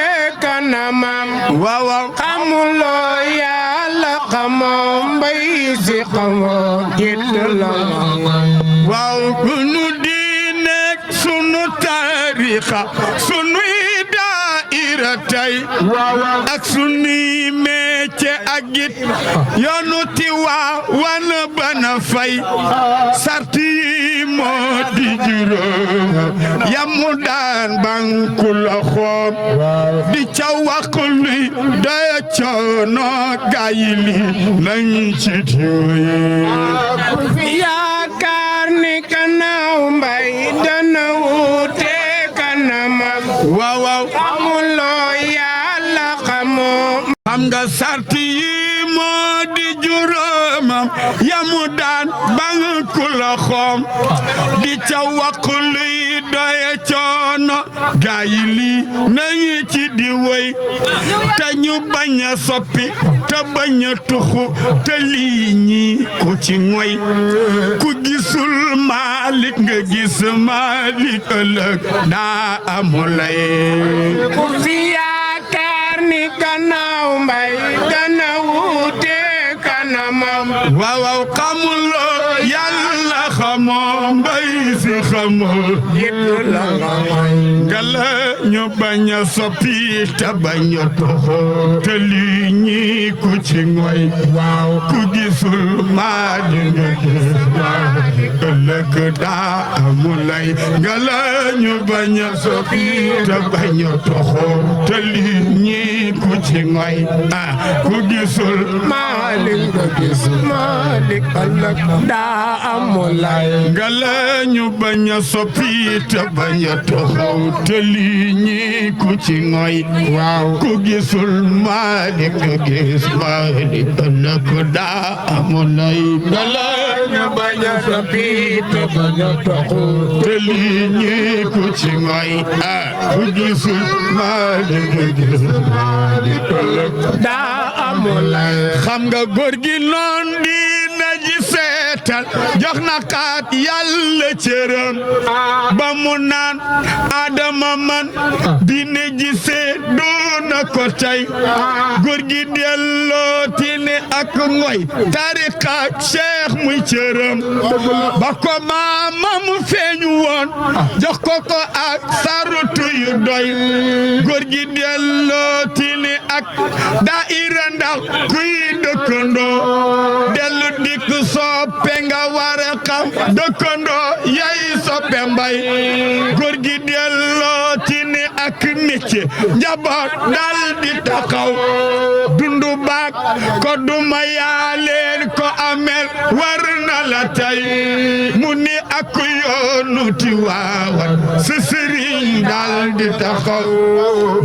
kanamam xamuloo yàlla xamoo Mbay si xamoo yitu la waaw sunu diine sunu tariqa sunuy daayira tey ak sunuy métier ak it yoonu Tiwaawan ba na fay sarti yi moo di juróom yamu daan banku la xoom di ca wax luy daya coono gayili nañ ci tiwee yaakaar ni gannaaw Mbay dana wuute kanamam waaw xamuloo yàlla xamoo xam nga sarti yi moo di juróoma jaamam yamu daan bang ku loxoom di ca waq luy doye coono gaa yi lii nañu ci di woy te ñu bañ a soppi te bañ a tuxu te lii ñi ku ci ngoy ku gisul Malik nga gis Malik ëllëg daa amulay ku fi yaakaar ni gannaaw mbay dana wuute kanamam waaw waaw xamuloo yàlla xamoo mbay si xamoo ngala ñu bañ a soppi te bañ a toxo te lii ñi ku ci ngoy waaw ku gisul maa di nga gis ëllëg daa amulay ngala ñu bañ a soppi te bañ a toxo te lii ñi ku ci ngoy ku gisul maa di nga gis Malik ëllëg daa amulay ngala ñu bañ a soppi te bañ a toxo te lii ñi ku ci ngoy waaw ku gisul Malik nga gis Malik ëllëg daa amulay ngala ñu bañ a soppi te bañ a toxo te lii ñi ku ci ngoy ku gisul Malik nga gis Malik ëllëg daa amulay xam nga góor gi noon di na ji seetal jox na kaat yàlla cëram ba mu naan Adama man di ne ji see doona ko tey góor gi delloo ti ne ak ngoy tariqa Cheikh muy cëram ba ko maamam feeñu woon jox ko ak sarutu yu doy góor gi delloo ti ne ak daayira ndax kuy dëkkandoo dellu dikk soppe nga war a xam dëkkandoo yay soppe mbay góor gi delloo ci ne ak métier njaboot dal di taxaw dundu baak ko duma yaa leen ko amel war na la tey mu ni ak yoonu Tiwaawan sa sëriñ dal di taxaw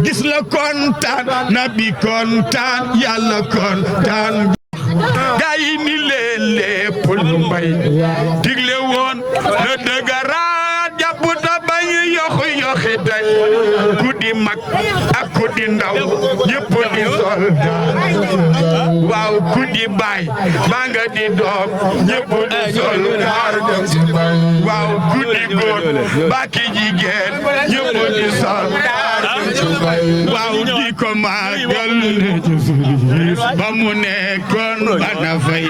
gis la kontaan nabi kontaan yàlla kontaan gaa yi ni leen lépp lu mbay digle woon la dëgëraat jàpp ta bañ yoxi yoxi tey ku di mag ak ku di ndaw ñëpp di sol waaw ku di baay baa nga di doom ñëpp di sol waaw ku di góor baa ki jigéen ñëpp di sol waaw di ko màggal ba mu nekkoon bana fay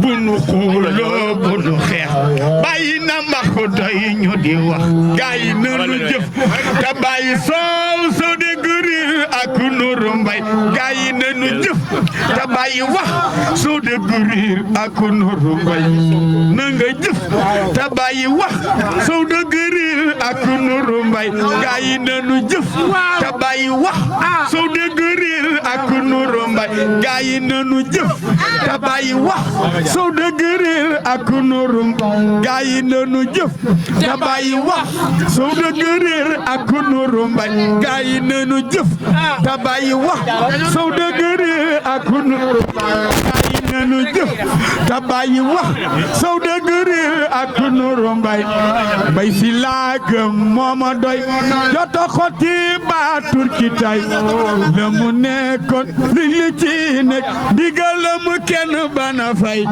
bu nu xuuloo bu nu xeex bàyyi na mbaxu doy ñu di wax gaa yi nanu jëf te bàyyi soow soo de gërir ak nuru mbay gaa yi nanu jëf te bàyyi wax soo de gërir ak nuru mbay na nga jëf te bàyyi wax soo de gërir ak nuru mbay gaa yi nanu jëf te bàyyi wax soo de gërir ak nuru mbay gaa yi nanu jëf te bàyyi wax soo dëgg réer ak nuru gaa yi nanu jëf te bàyyi wax soo dëgg réer ak nuru mbay gaa yi nanu jëf te bàyyi wax soo dëgg réer ak nuru gaa yi nanu jëf te bàyyi wax soo dëgg réer ak nuru mbay bay si laagam mooma doy joto xoti baatur ki tay la mu nekkoon li ci nekk digalam kenn bana fay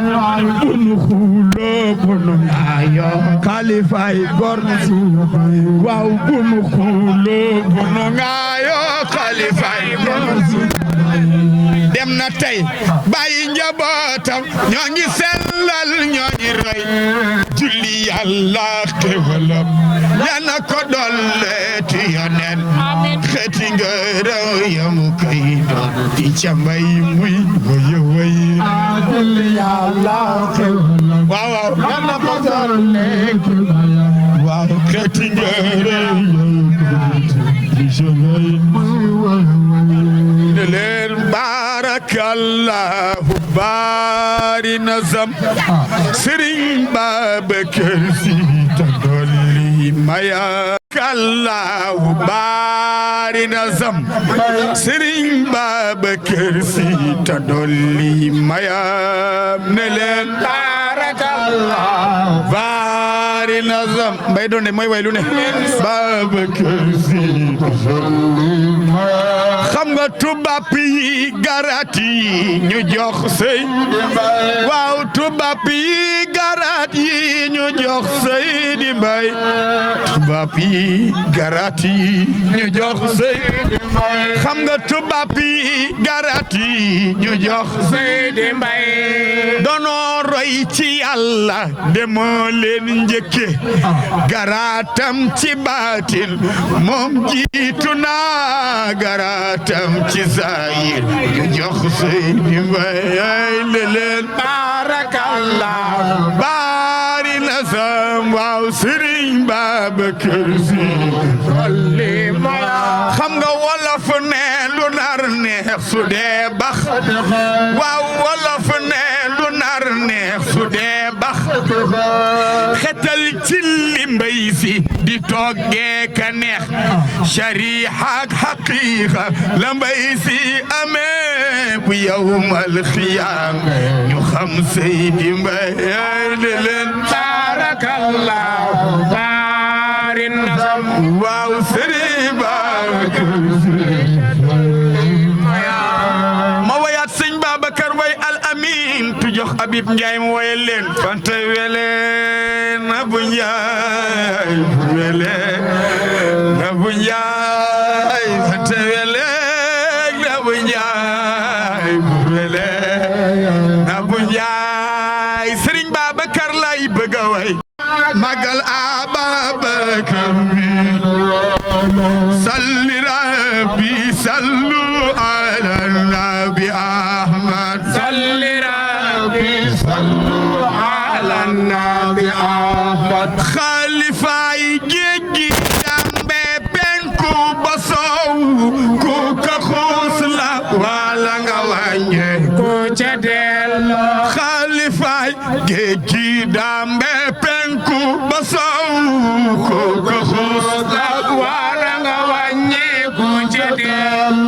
bunu xuuloo bunu ngaayoo xalifaay gor waaw bunu xuuloo bunu ngaayoo xalifaay gor dem na tey bàyyi njabootam ñoo ngi sellal ñoo ngi roy julli yàlla xéwalam yàlla ko dolleeti yonen xeeti nga raw yamu kay doon di ca mbay muy waya way julli yàlla xéwalam waaw waaw yàlla ko dolleeti waaw xeeti nga raw yamu di ca mbay muy waya way leen barakallahu bari nazam Serigne Babacar Sy ta dolli maya kallahu baari nazam Serigne Babacar Sy ta dolli mayam ne leen barakallahu baari nazam mbay doon mooy way lu ne Babacar Sy ta dolli mayam xam nga tubaab yi garat yi ñu jox sëy waaw tubaab yi garat yi ñu jox Seydi Mbaye tubaab yi garat yi ñu jox Seydi Mbaye xam nga tubaab yi garat yi ñu jox Seydi Mbaye doonoo roy ci Yàlla demoo leen njëkke garatam ci baatin moom jiitu na garatam ci zahir ñu jox Seydi Mbaye leen barakallah baari nazam waaw Serigne Babacar Sy xam nga wolof ne lu nar neex su dee bax waaw wolof ne lu nar neex su dee bax xetal ci li mbay si di toggee ka neex shariha ak haqiqa la mbay si amee bu yawmal xiyaam ñu xam Seydi Mbaye leen barakallah baari nazam waaw Serigne Babacar ma wayaat Serigne Babacar way al amin tu jox Habib Ndiaye mu wayal leen fante wele na bu Ndiaye wele na bu Ndiaye fante wele na bu Ndiaye wele na bu Ndiaye Serigne Babacar lay bëgg a way magal Ababacar salli rabbi sallu ala nabi Ahmad salli rabbi sallu ala nabi Ahmad xalifaay géej dambe penku ba sow ku ka xuus la wala nga wàññe ku ca del xalifaay géej dambe penku ba sow ku ka xuus la wala nga wàññe ku ca del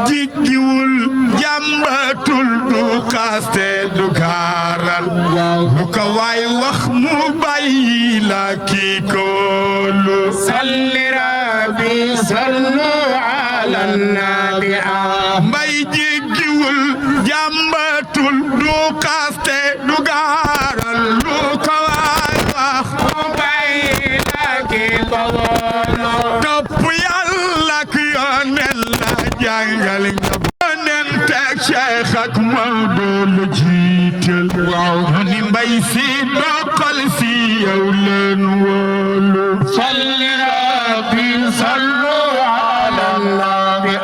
jiggiwul jàmbatul du kaste du gaaral lu ko waay wax mu bàyyi la kii koolu salli rabbi sallu ala nabi mbay jiggiwul jàmbatul du kaste du gaaral lu ko waay wax mu bàyyi la kii koolu topp Yàlla ak Yonent la jàngal nga nen teg Cheikh ak Maodo la jiital waaw ni mbay si doxal si yow leen wóolu salli rabbi sallu ala nabi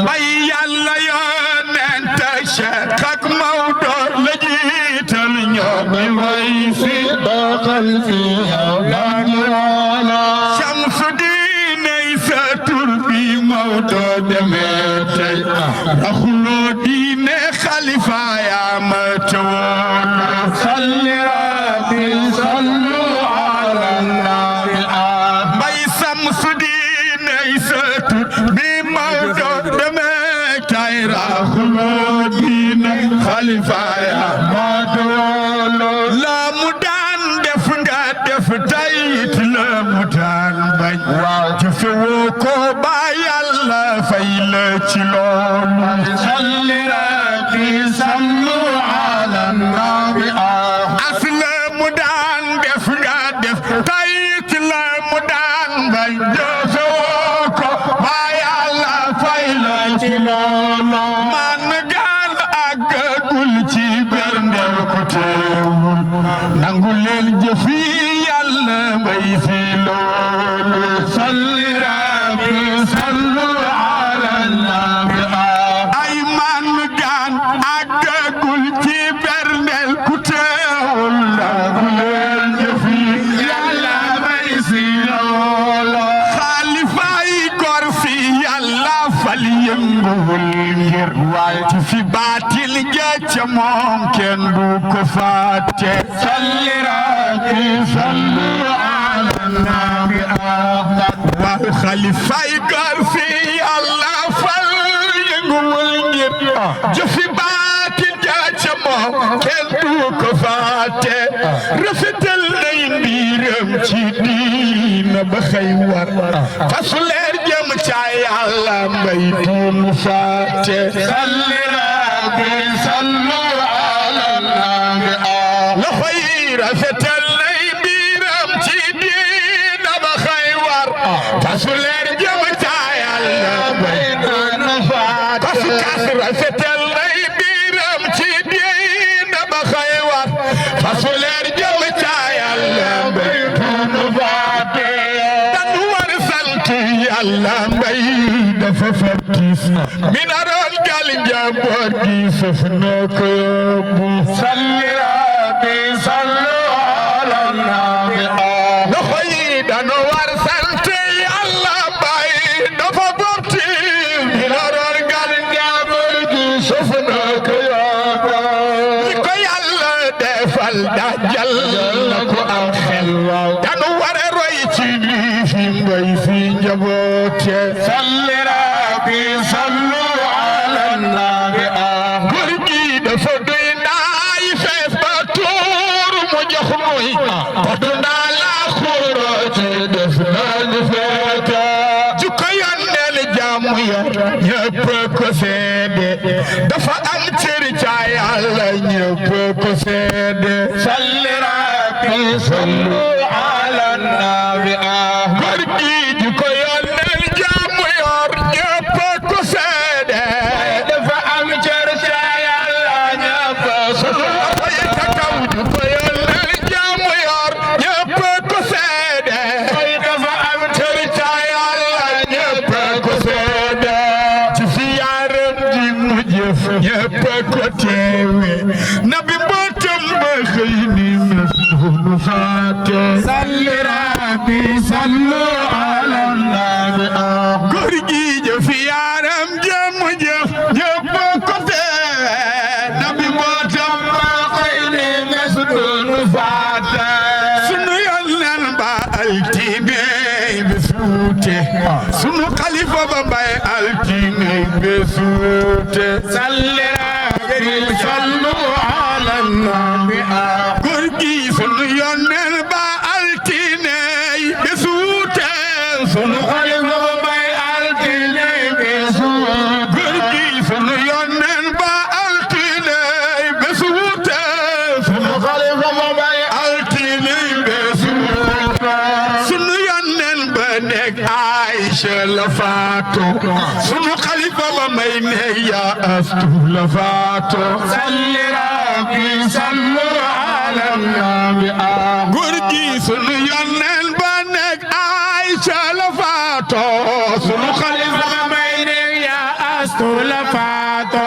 mbay Yàlla Yonent teg Cheikh ak Maodo la jiital ñoo ni mbay si doxal si yow leen wóolu Shamsu diine sa tur bi Maodo demee tey raxuloo diine xalifa yaa ma teewoon salli rabbi sallu ala nabi mbay Samsu diine sa tur bi Maodo demee tey raxuloo diine xalifa yaa ma teewoon la mu daan def nga def tey it la mu daan bañ jëfe woo ko ba Yàlla fay la ci loolu salli rabbi sallu ala nabi asla mu daan def nga def tey it la mu daan bañ jëfe woo ko ba Yàlla fay la ci loolu man gaan àggagul ci berndeel ko teewul nangu leen jëfi Yàlla mbay fi loolu salli rabbi sallu ala nabi ay man gaan àggagul ci berndeel ku teewul nangu leen jëfi Yàlla mbay fi loolu xalifaay gor fi Yàlla fal yënguwul ngir waaye ci fi baatil ja moom kenn du ko fàtte salli rabbi sallu ala nabi xalifay gar fi yàlla fal yënguwul ngir jëfi baatin jaaca moom kenn du ko faate rafetal nay mbiram ci diina ba xëy war fasu leer jëm ca yàlla mbay tuunu faate salli rabbi sallu ala nabi loxo yi rafetal nay mbiram ci diina ba xëy war fasu leer jëm ca yàlla mbay tuunu faate fasu kas rafetal nay mbiram ci diina ba xëy war fasu leer jëm ca yàlla mbay tuunu faate danu war sant yàlla mbay dafa fartis mi naroon gal njaboot gi sëf na ko yóbbu salli rabbi sallu ala nabi loxo yi danu war sant yàlla mbay dafa fartis mi naroon gal njaboot gi sëf na ko yóbbu ñi ko yàlla defal dajal na ko am xel danu war a roy ci lii fi mbay fi njaboote salli rabbi sallu ala nabi góor gi dafa doy naay fees ba tuur mu jox muy potu naa la xuróote def nañu feete jukko yonneel jàmm yor ñëpp ko seede dafa am cër ca yàlla ñëpp ko seede salli rabbi sallu ala nabi góor gi jukko yonneel jàmm yor ñëpp ko seede dafa am cër ca yàlla ñëpp kaw jukko yonneel jàmm yor ñëpp ko seede dafa am cër ca yàlla ñëpp ko seede ci fi yaaram di mu jëf ñëpp ko teewe nabi mbootam ba xëy ni mes nu faate salli rabbi sallu ala nabi góor gi jëf yaaram jëm jëf ñëpp ko teewe nabi mbootam ba xëy ni mes nu faate sunu yonneen ba altine besuute sunu xalifa ba mbay altine besuute salli rabbi sallu ala nabi góor gi sunu yonneen ba altine besuute sunu xalifa ba mbay altine besuute góor gi sunu yonneen ba altine besuute sunu xalifa ba mbay altine besuute sunu yonneen ba nekk Aïcha la faatu sunu xalifa ba may nekk yaa astu la faatu salli rabbi sallu ala nabi góor gi sunu yonneen ba nekk Aïcha la faatu sunu xalifa ba may nekk yaa astu la faatu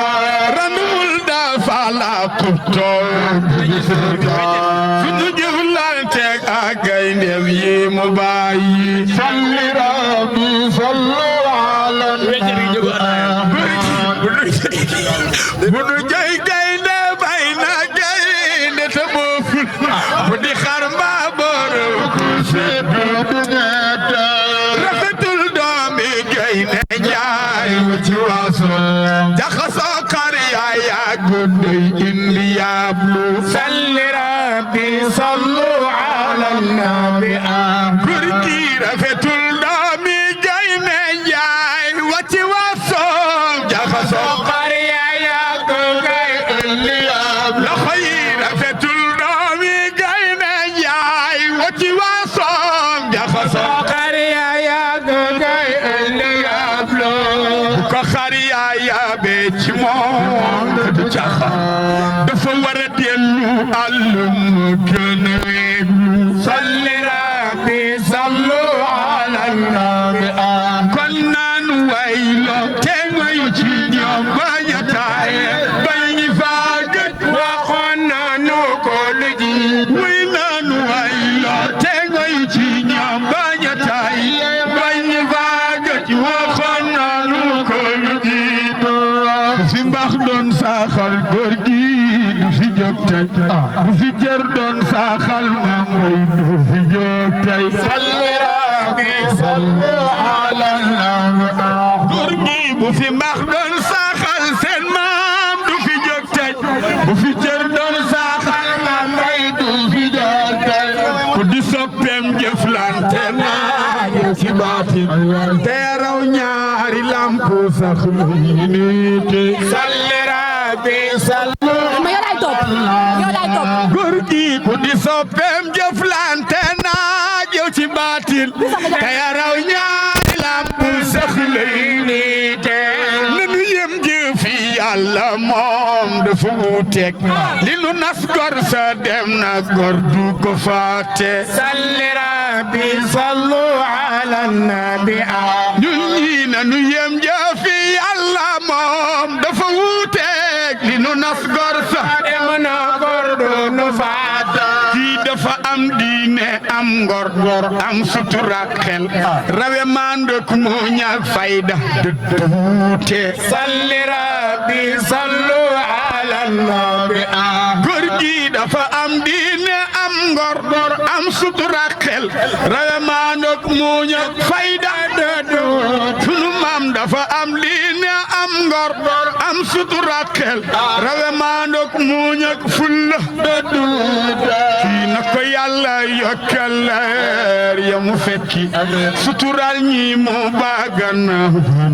ranumul dafa la tutoo sunu jëflanteeg ak gayndeem yi mu bàyyi salli rabbi sallu ala nabi bu nu jay gaynde bay na gaynde te booful bu di xar mbaa borom ku seddu rafetul doomi gaynde njaay ci waaso jaxasoo kar yaay yaa guddi indi yaablu salli rabbi sallu ala nabi góor gi rafetul doomi gaynde njaay ci waaso jaxasoo kar yaay yaa guddi indi yaablu loxo yi rafetul doomi gaynde njaay ci waaso jaxasoo kar yaay yaa guddi indi yaablu ko xar yaay yaabe ci moom du caxaan dafa war a dellu àllum gën a weegu salli rabbi sallu ala nabi kon naan way lo te ngoy ci ñoom bañ a taaye bañ faa gët waxoon naanu ko lu ji muy naan way lo te ngoy ci ñoom bañ a taaye bañ faa gët waxoon naanu ko lu ji fi mbax doon saaxal góor gi du fi jóg tey bu fi jër doon saaxal maam mooy du fi jóg tey salli rabbi sallu ala bu fi mbaax doon saxal seen maam du fi jóg tey bu fi cër doon saxal maam may du fi jóg tey ku di soppeem jëflante naa ci baatin te raw ñaari lampu sax lu nit salli rabbi sallu ma yow laay topp góor gi ku di soppeem jëflante naa jëw ci baatin te raw ñaari lampu sax lu nit nanu yem jëfi Yàlla moom dafa wuuteeg li nu nas gor sa dem na gor du ko faate salli rabbi sallu ala nabi ñun ñi nanu yem jëfi Yàlla moom dafa wuuteeg li nu nas gor sa dem na gor du nu faate kii dafa am diine am ngor am sutura xel rawe mandok mu ñak fayda de wuute salli rabbi sallu ala nabi góor gi dafa am diine am ngor am sutura xel rawe mandok mu ñak fayda de sunu maam dafa am diine am ngor am sutura xel rawe mandok mu ñak fulla de kii na ko Yàlla yokkal leer ya mu fekki sutural ñi mu bagana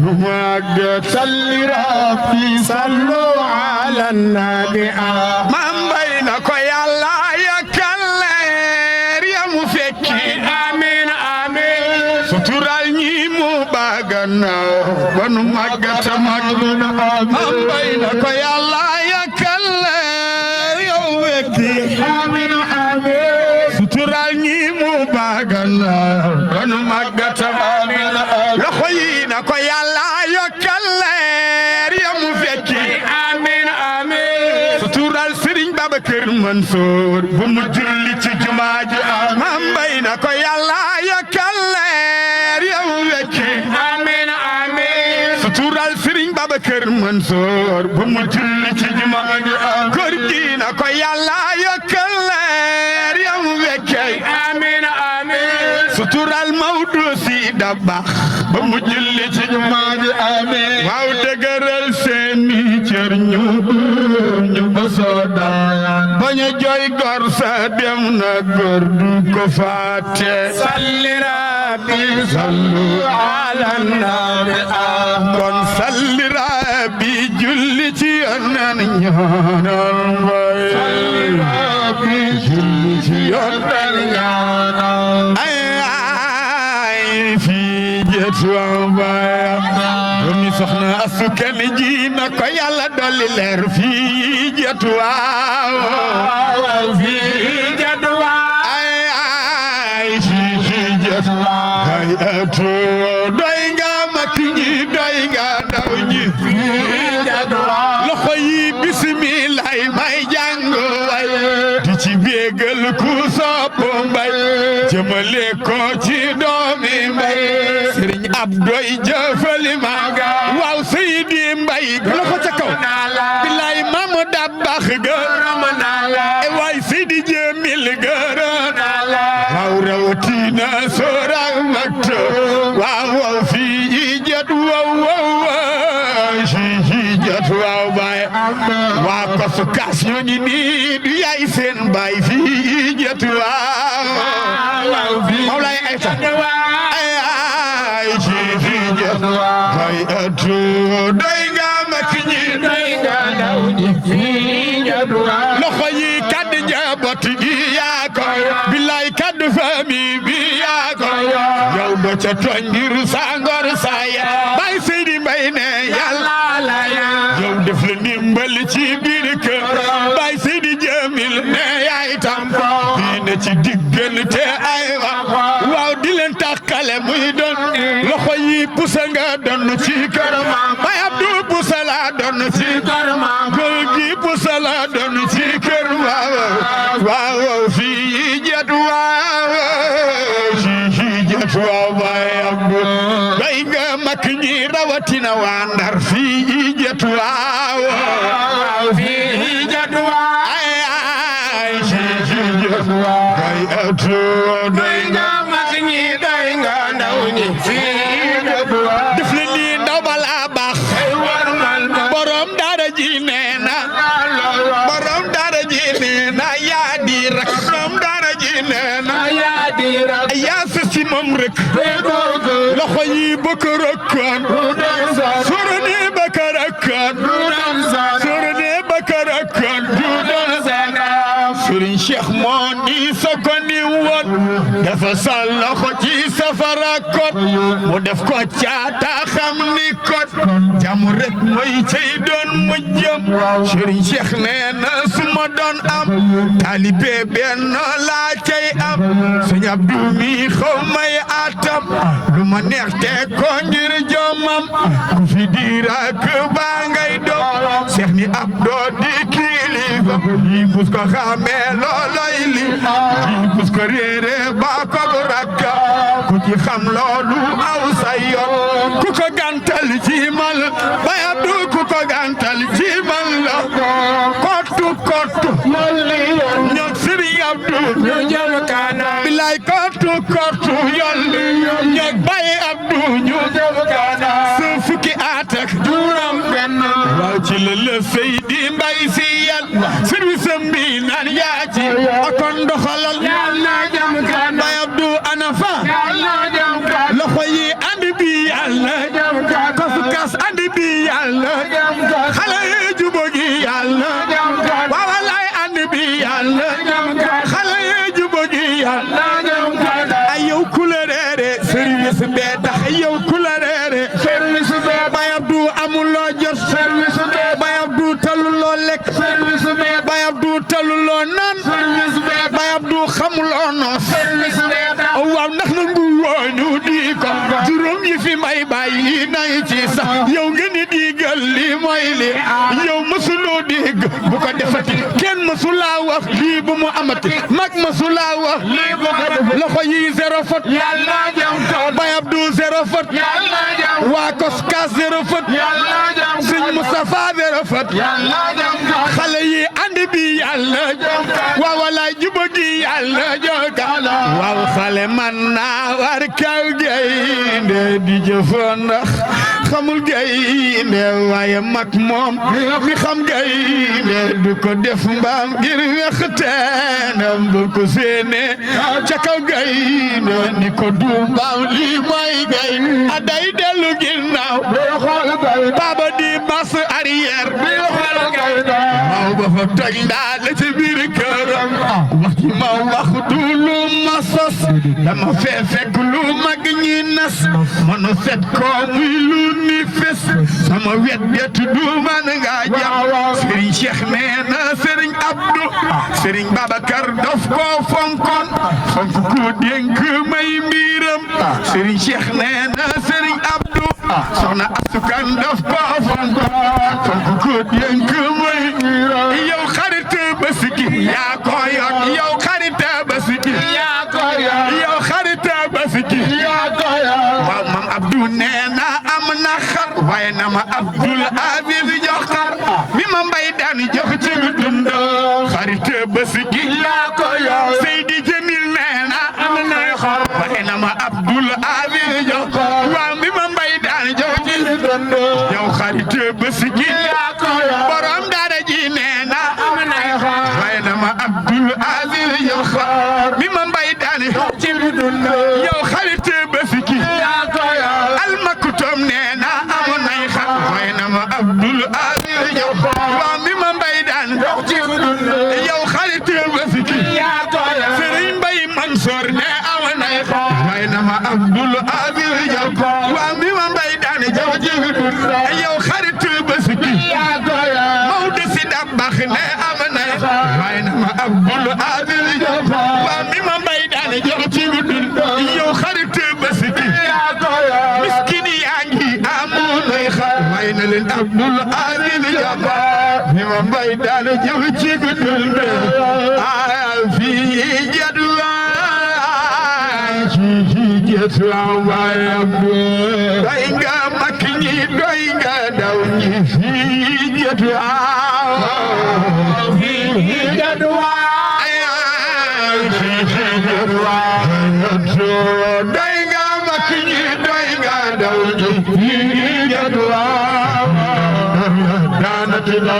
nu màgg salli rabbi sallu ala nabi Maam Mbay na ko Yàlla yokkal leer ya mu fekki amin amin sutural ñi mu bagana nu màgg ta màgg Maam Mbay na ko Yàlla yokkal leer ya mu fekki amin sutural ñi mu bagana banu magata loxo yi na ko Yàlla yokkal leer ya mu fekki amin amin sutural Serigne Babacar Mansour bu mu julli ci jumaa ji Maam Mbay na ko Yàlla yokkal leer ya mu fekki amin amin sutural Serigne Babacar Mansour bu mu julli ci jumaa ji góor gi na ko Yàlla yokkal leer ya mu fekki amin amin sutural Maodo si Dabax ba mu julli ci jumaa ji amin waaw dëgëral seeni cër ñu ba sooda bañ a jooy gor sa dem na gor du ko faate salli rabbi sallu ala nabi kon salli rabbi julli ci yonen ñaanal Mbay salli rabbi julli ci yonen ñaanal ay fii jeetu Mbay doomi soxna Astu Kan ji na ko Yàlla dolli leer fii jeetu waaw fii jeetu ay fii jeetu ay atu doy nga mag ñi doy nga ndaw ñi fii jeetu loxo yi bismillah may jàng way di ci bégal ku sopp Mbay jëmale ko ci doomi Mbay Sëriñ Abdoy jëfali maga waaw Seydi Mbay loxo ca kaw billaay mam Dabax gërëm naa la waay Seydi Jamil gërëm naa la waaw rawatina sora makto waaw fii jot waaw fii jot waaw baay waa convocation ñi nii du yaay seen baay fii jot waaw Mawlaay Ayta ay fii jot ay atu doy nga mag ñi doy nga ndaw ñi fii jot loxo yi kaddu njaboot gi yaa ko billaay kaddu famille bi yaa ko yow do ca tooñ ngir sa ngor sa ya Baay Seydi Mbay ne Yàlla la yow def la ndimbal ci biir kër Baay Seydi Jamil ne yaay tam fii ne ci diggante ay waaw di leen takkale muy doon loxo yi pusa nga doon ci kër Baay Abdu pusa la doon ci kër góor gi pusa la doon ci kër waaw fii jet waaw fii jet waaw Baay Abdu doy nga mag ñi rawatina waa Ndar fii jet waaw fii jet waaw ay fii jet waaw Baay Abdu doy nga mag ñi doy nga ndaw ñi fii jet waaw def li ndaw bala baax yaa sa si moom rek loxo yi bëgg rëkkaan sorone bëgg rëkkaan sorone bëgg rëkkaan Sëriñ Cheikh moo ni sa ko ni woon dafa sa loxo ci safara kot mu def ko caata xam ni kot jamu rek mooy cay doon mujjam Sëriñ Cheikh nee na su ma doon am taalibe benn laa cay am Sëñ Abdou mi xaw may atam lu ma neex te ko ngir jomam ku fi dirak baa ngay doon Cheikh ni Abdou di kilifa yi bus ko xamee looloy li bus ko réere ba ko rakka ku ci xam loolu aw sa yoon ku ko gantal ci mal Baye Abdou ku ko gantal ci mal la kottu ñoom Serigne Abdou ñu jëm kanam bilaay kottu yol ñoom Baye Abdou ñu jëm kanam su fukki at ak juróom benn waaw ci la Seydi Mbaye si yal service bi naan yaa ci akon doxalal yàlla jëm kanam Baye Abdou ana fa yàlla jëm kanam loxo yi andi bi yàlla jëm kanam kas andi bi yàlla jëm kanam xale yi jubo gi yàlla jëm kanam waaw lay andi bi yàlla jëm kanam xale yi jubo gi yàlla jëm kanam ay yow ku la reere service bee tax yow ku la reere service bee Baye Abdou amuloo jot service bee Baye Abdou taluloo lekk service bee Baye Abdou taluloo naan service bee Baye Abdou xamuloo noos service bee waaw ndax na ngu woonu di ko juróom yi fi may bàyyi nay ci sax yow nga ni digal li mooy li yow mësuloo dégg bu ko defati kenn mësulaa wax lii bu mu amati mag mësulaa wax lii bu ko defati loxo yi zéro faute yàlla jëm toon Baye Abdou zéro faute yàlla jëm waa Koskas zéro faute yàlla jëm Sëñ Moustapha zéro faute yàlla jëm xale yi andi bi yàlla jëm waaw walaay juba gi yàlla jëm waaw xale man naa war kaw gaynde di jëfoo ndax xamul gaynde waaye mag moom mi xam gaynde du ko def mbaam ngir wexteenam bu ko séene ca kaw gaynde ni ko du mbaam lii mooy gaynde aday dellu ginnaaw baba di bas arrière maw ba fa toj ndaal ci biir këram wax ci ma wax du lu ma sos dama fee fekk lu mag ñi nas manu set ko muy lu ni fes sama wet get du man nga jàpp Serigne Cheikh nee na Serigne Abdou Serigne Babacar daf ko fonkon fonk ko dénk may mbiram Serigne Cheikh nee na Serigne Abdou soxna asukan daf ko fonkon fonk ko dénk may mbiram yow xarit basiki yaa ko yor yow xarit basiki yaa ko yor yow xarit basiki yaa ko yor waaw Mam Abdou nee na am na xar waaye na ma Abdoul Aziz jox xar mi ma mbay daan jox ci dund xarit basiki yaa ko yor Seydi Jamil nee na am na xar waaye na ma Abdoul Aziz jox waaw mi ma mbay daan jox ci dund yow xarit basiki yaa ko yor borom daara ji nee na am na xar waaye na ma Abdoul Aziz jox xar mi ma mbay daan jox ci dund yow xarit basiki yaa ko yor almakutom nee na am na xar waaye na ma Abdoul Aziz jox waaw mi ma mbay daan jox ci dund yow xarit basiki yaa ko yor Serigne Mbaye Mansour ne am na xar waaye na ma Abdoul Aziz jox waaw mi ma mbay daan jox ci dund yow xarit basiki yaa ko yor Maodo si Dabax ne am na xar waaye na ma Abdoul Aziz jox waaw mi ma mbay daan jox ci dund yow xarit basiki yaa ko yor miskin yaa ngi amul xar waaye na leen Abdoul Aziz jox mi ma mbay daan jox ci dund fii jadwaay jadwaay doy nga mag ñi doy nga daw ñi fii jadwaay fii jadwaay doy nga mag ñi doy nga daw ñi fii jadwaay daanati la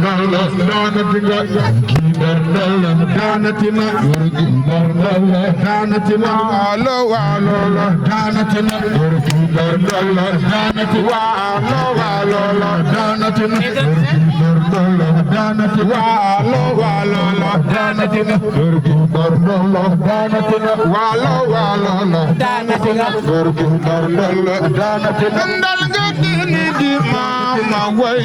darnalla daanatina darnalla daanatina darnalla daanatina walo walo daanatina darnalla daanatina walo walo daanatina darnalla daanatina walo walo daanatina darnalla daanatina walo walo daanatina darnalla daanatina dal nga dini di mama way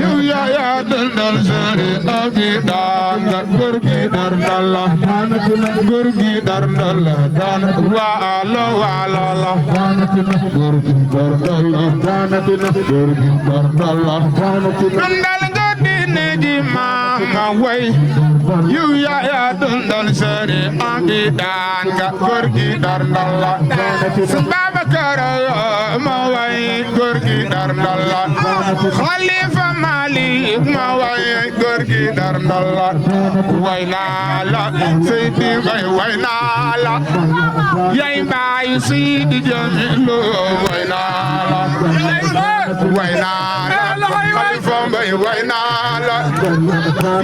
yow yaa dal sare abi danga góor gi darnalla daanatina góor gi darnalla daanatina walo walo daanatina góor gi darnalla daanatina góor gi darnalla daanatina dal nga dini di mama way yow yaa dal sare abi danga góor gi darnalla Babakar ma way góor gi darnalla Khalifa Malik ma way góor gi darnalla way naa la Seydi Bay way naa la yaay baay Seydi Jamilu way naa la way naa la Khalifa Bay way naa la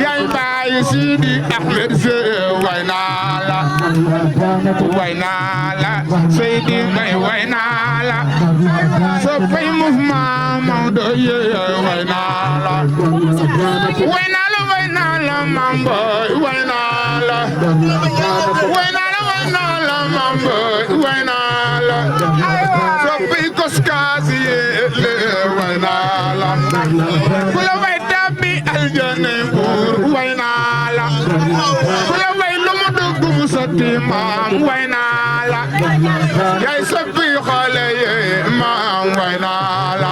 yaay baay Seydi Ahmed Se way naa la way naa la Seydi Bay way naa la soppay mouvement Maodo yee way naa la way naa la way naa la Mambo way naa la way naa la way naa la Mambo way naa la soppay Koskaas yee way naa la ku la way tabbi aljana buur way naa la ku la way lu mu dugg mu sotti maam way naa la yaay soppi xale ye maam way naa la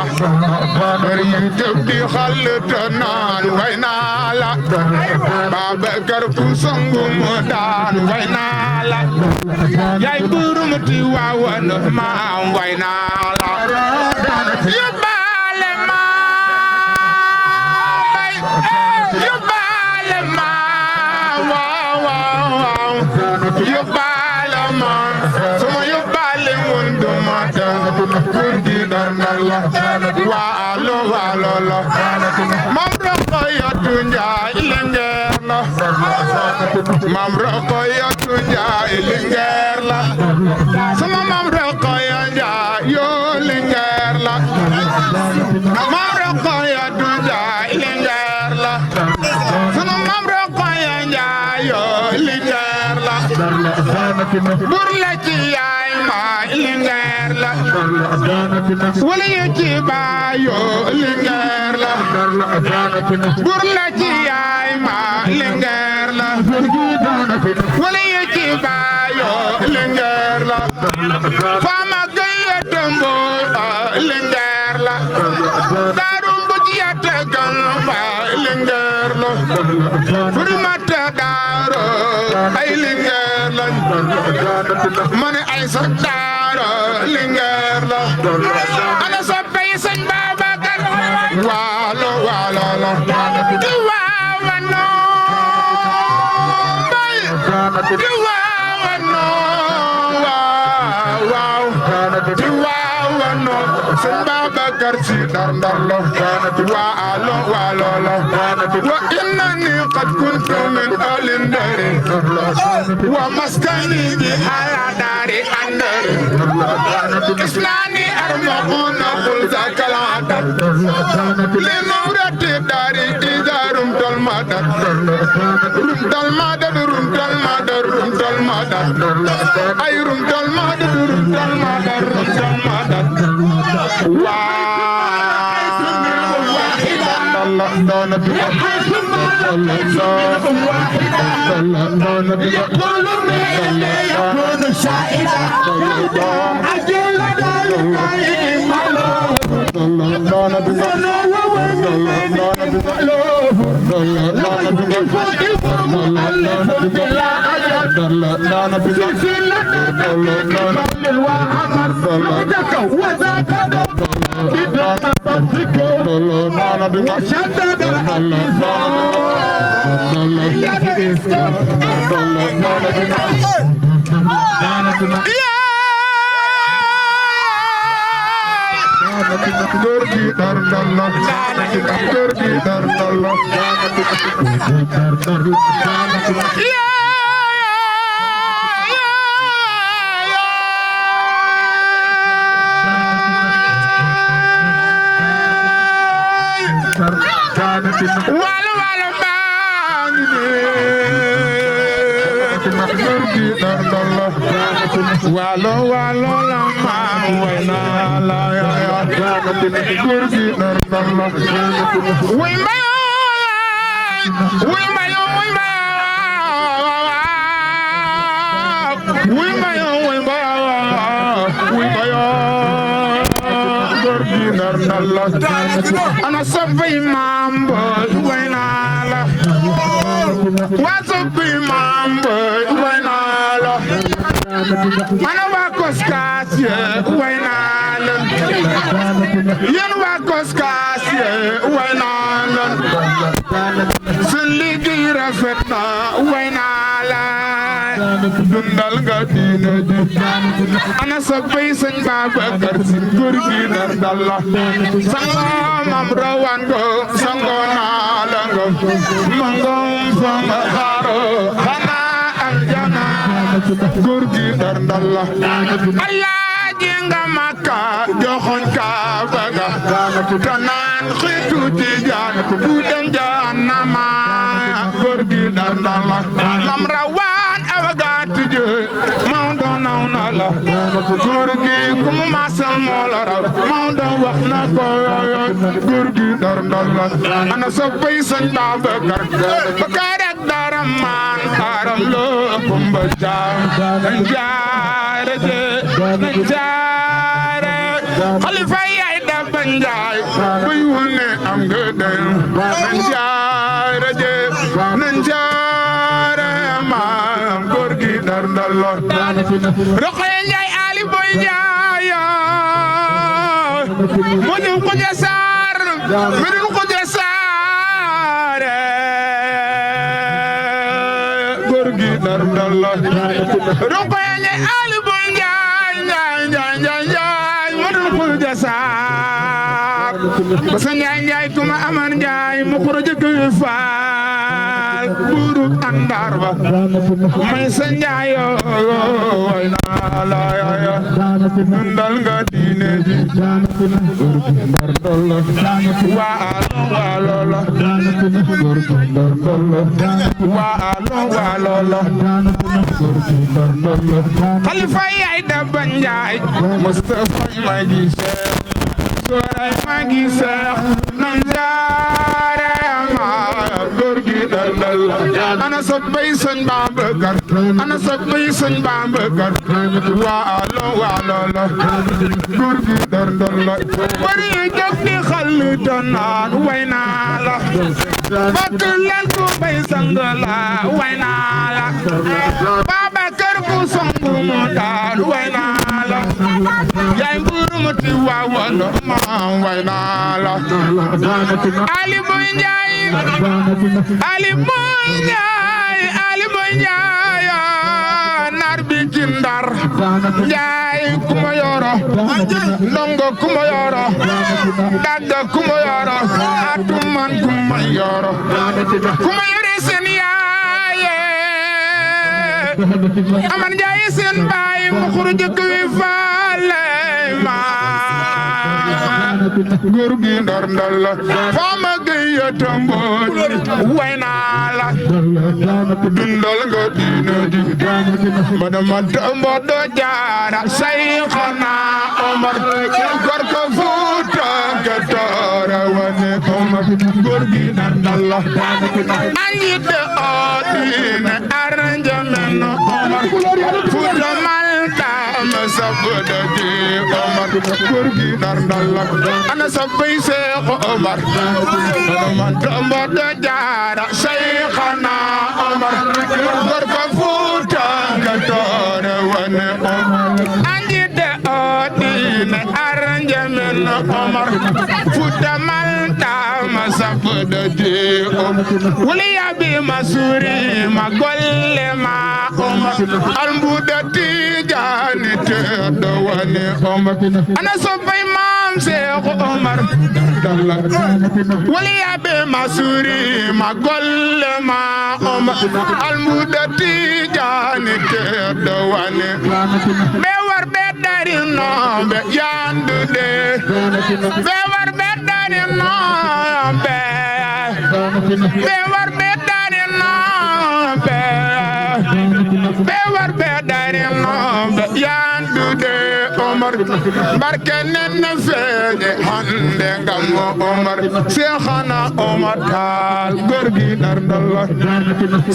bari jëf di xale te naan way naa la Babakar fu songu mu daan way naa la yaay burum ti waawan maam way naa la yóbbaale ma yóbbaale ma waaw waaw yóbbaale ma sama yóbbaale woon duma dem góor gi darnalla waalo waalo la mam Rokhayatu Njaay Lingeer la mam Rokhayatu Njaay Lingeer la sama mam Rokhayatu Njaay yoo Lingeer la mam Rokhayatu Njaay Lingeer la sama mam Rokhayatu Njaay yoo Lingeer la bur la ci yaay ma Lingeer la wala ye ci baayo Lingeer la bur la ci yaay ma Lingeer la wala ye ci baayo Lingeer la fama gaya dembo Lingeer la darum bu ci yatagal ba Lingeer la furimata daaro ay Lingeer la mane ay sa daaro Lingeer la ana sa bay Sëñ Babakar waalo waalo la di waawano bay di waawano waaw waaw di waawano Sëñ Babakar Si darnalla waalo waalo la wa innani qad kuntu min alin dari wa maskani bi ala dari andari islani armaquna qul zakal adad li nawrati dari idarum dal madad rum dal madad rum dal madad rum dal madad ay rum dal madad rum dal madad rum dal madad يكون شائدا أجل Gorgi darnalla, gorgi darnalla, walo walo bani walo walo la ma wayna la ya gurgi nardalla way mayo ana sabay mambo wayna la wa sabay mambo wayna la ana wa koskas wayna la yen wa koskas wayna la sun liggéey rafet na wayna la dundal nga diine ji ana sabay sëñ Babacar Si góor gi nardalla sango mam rawan go sango naala go mangom fanga xaro xana aljana góor gi nardalla Allah ji nga Makka joxoñ ka baga kanaan xitu ci jaan bu dem jahannama góor gi nardalla mam rawan awagaat je mawdo naw na la góor gi ku mu masal moo la raw mawdo wax na ko góor gi nardalla ana soppay sëñ Babacar Bakar ak dara man aram lo kumba jaam jaare je jaare xalifa yaay da banjaay buy wone am nga den jaare je jaare ma góor gi nardalla Rokhaya Njaay Ali Boy Njaay mo ñu ko jasar mi ko jasar góor gi nardalla Rokhaya Njaay Ali Boy Njaay mo ñu ko jasar Basa Njaay tuma Amar Njaay mo ko jëkk faal buru andar ba may sa Njaayo wayna la ya dundal nga diine ji nardalla waalo la Xalifa yaay da banjaay Mustafa magi Seex Soray magi Seex nan jaare ma góor gi nardalla ana soppay sëñ Babacar ana soppay sëñ Babacar waalo la góor gi nardalla bari jóg di xal tanaan wayna la bakk leen ku bay sang la wayna la Babacar ku songu mu daal wayna la yaay mburu mu ti waawoon ma wayna la Ali Boy Njaay Ali Boy Njaay nar bi ci Ndar Njaay kuma yoro ndongo kuma yoro dagga kuma yoro atuman kuma yoro kuma yore seen yaaye Amar Njaay seen baay mu xuru jëkk wi faale ma góor gi nardalla Fama Gueye Tambod wayna la dundal nga diine ji madama Tambod jaara Sayxana Omar góor ko Fuuta ka toora wane Omar góor gi nardalla anjide o diine arrangemen Omar Fuuta Malta ma sabda ji Omar góor gi nardalla ana sabbay Seex Omar man Tambod jaara Sayxana Omar góor ko Fuuta ka toora wane Omar anjide o diine arrangemen Omar Fuuta Malta ma sabda ji wuli yabi masuri ma golle ma Omar almbuda Tijaani tedd wane Omar ana soppay maam Seex Omar wali yabe masuri ma golle ma Omar almudati jaani tedd wane be war be dari no be yandude be war be dari no be war be dari no be war be dari no be yandude Omar barke nen feeñe hande ngam Omar Seexana Omar Taal góor gi dar ndalla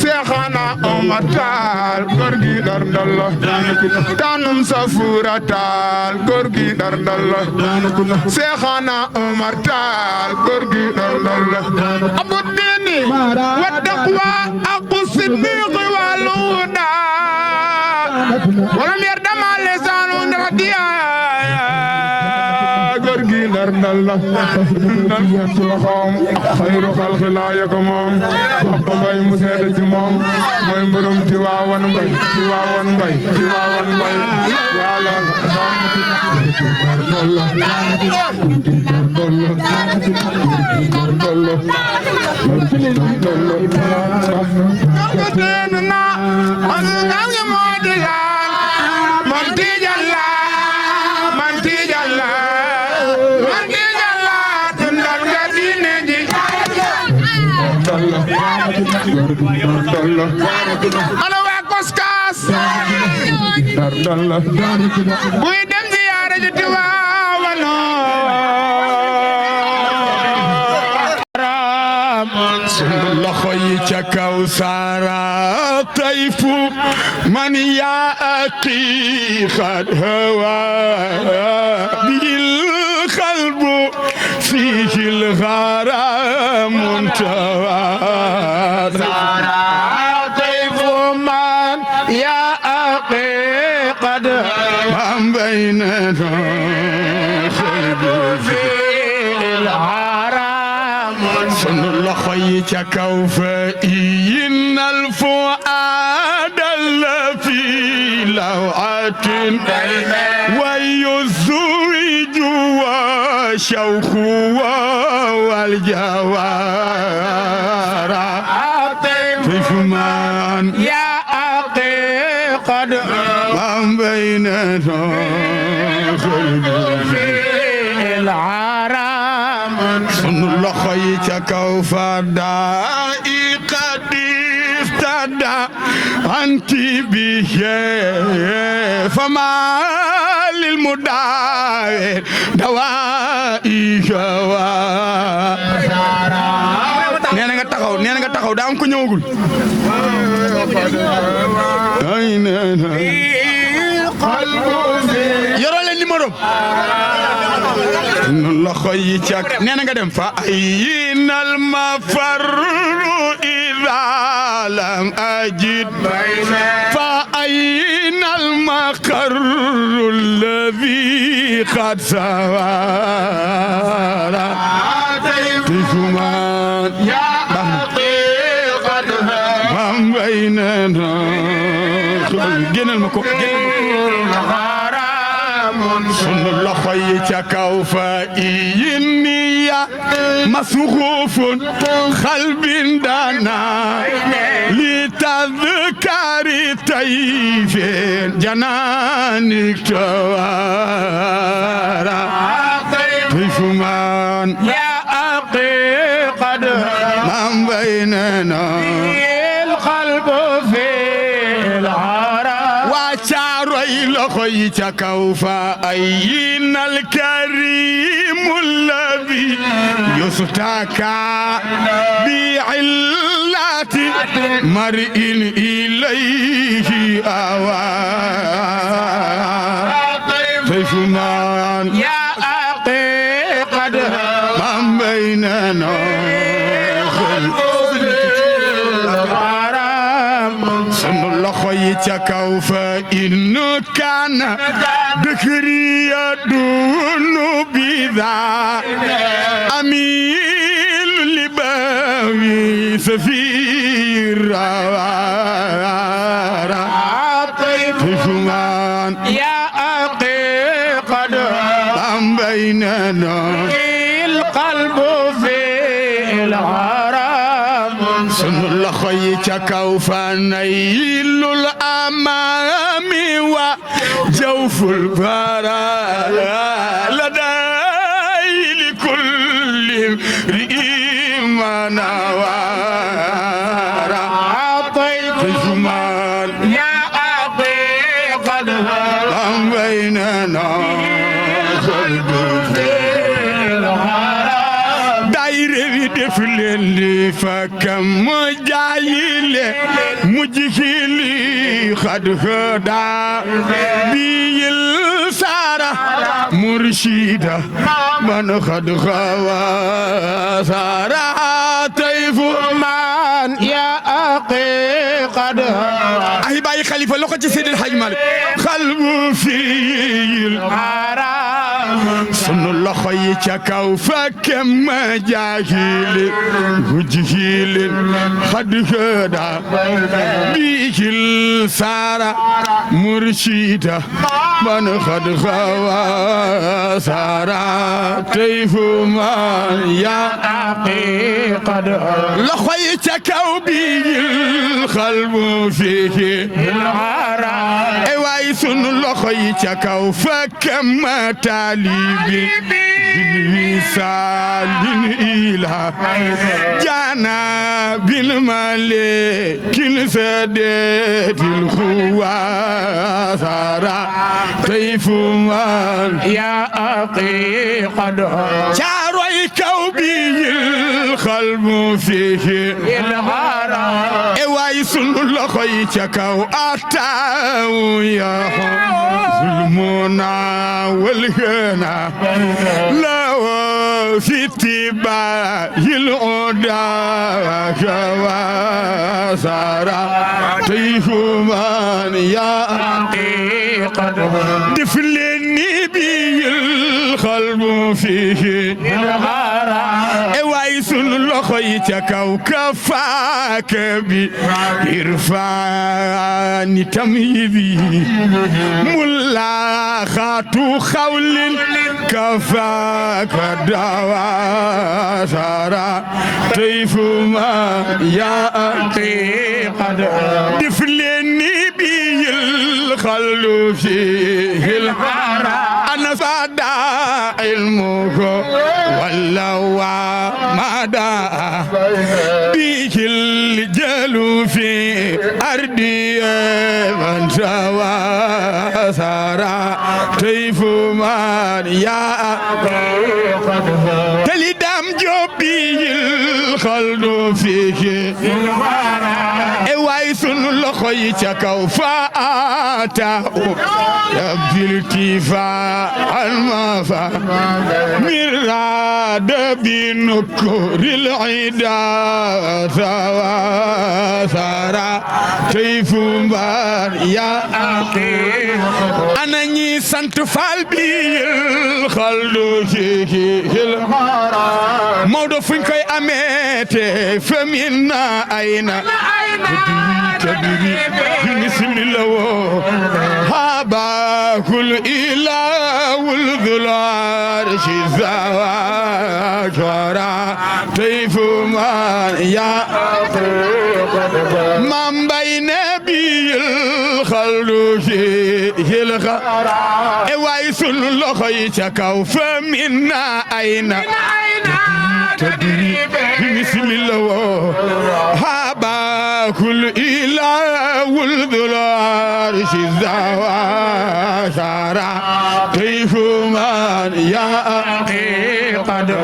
Seexana Omar Taal góor gi dar ndalla tanum safura Taal góor gi dar ndalla Seexana Omar Taal góor gi dar ndalla abu dini wa taqwa aqu siddiq wal huda walam yardama lisanu radiya góor gi dar ndalla xayru xalqi laa yako moom wax ko mbay mu seede ci moom mooy mbërum Tiwaawan mbay Tiwaawan mbay Tiwaawan mbay wala ana waa Koskas dar dalla buy dem ziyaara ji Tiwaawan sunu loxo yi ca kaw saara tayfu man yaa aqiqat hawa bil qalbu fihi al gharam muntawa بيننا خلد في الحرام سن لخيك كوفئين الفؤاد الذي لوعة ويزوج وشوخ والجوار فيفمان يا قد بيننا خلد في العرام سن لخيك كوفا دائي قد افتدى أنت به فما للمداوي دوائي شوا nee na nga taxaw daa am ko ñëwagul ay neena yoroo leen numéro nun la xoy yi cak nee na nga dem fa aynal mafarru idha lam ajid fa aynal maqarru alladhi qad sawara تفمان يا حقيقة بيننا جنل مكو حرام سن لخيك كوفا إني مسخوف قلب دانا لتذكر طيف جنانك توارا تفمان قد من بيننا القلب في العرى وشعري لخيك كوفا أين الكريم الذي يستكى بعلة مرء إليه أوى فيفمان يا قد من بيننا سن لخيك كوفا إنه كان ذكري يدون بذا أميل لباوي سفير فيفمان يا بيننا القلب في الغرام سن الخي تكوفا نيل الأمام وجوف البراء لدي لكل رئيم نوار عطيت جمال يا أبي قد هم بيننا دايرة دفلي فكم مجايل مجهلي خد خدا بيل سارة مرشيدة من خد خوا سارة طيف من يا أخي قد أي باي خليفة لو كنت سيد الحاج مالك قلب في الحرام سن الله خيتك وفكم جاهل وجهيل خد خدا بيجل سارة مرشيدة من خد خوا سارة طيف من يا أخي قد لخيتك وبالقلب فيه العرام ايواي سن لخيتك وفكم تاليبي مثال إله جانا بالملك السديد الخواسرة طيف من يا أخي قد شاروي كوبي القلب فيه الغرام ايواي سن لخيتك وأتاو يا ظلمنا والغنى لا في اتباع العدا كواسرة طيف من يا أخي قد دفلني بي القلب فيه الغرام ايوايس لخيتك وكفاك بإرفان تمييزي ملا خاتو خول كفاك دواسرة طيف ما يا أخي قد دفلني بي الخلو فيه الحرام أنا صدى علمك ولو ما دا بيك الجلو في أرضي من سواسرة طيف من يا تلي دام جوبي الخلد فيك ايواي سن لخيتك وفاتا ربي الكفاء المفا مراد بنكر العدا سواسرة كيف بار يا أخي أنا ني سنت فالبي الخلد فيك الحرام مودو فين كاي أميتي فمنا أين تدري بسم الله هابا كل إله والذلار شزاواتورا طيف من يا من بين بي الخلد فيه الغرام ايوايس لخيتك فمنا أين تدري بسم الله هابا كل إله والذلار شزاواتورا كيف من يا أخي قد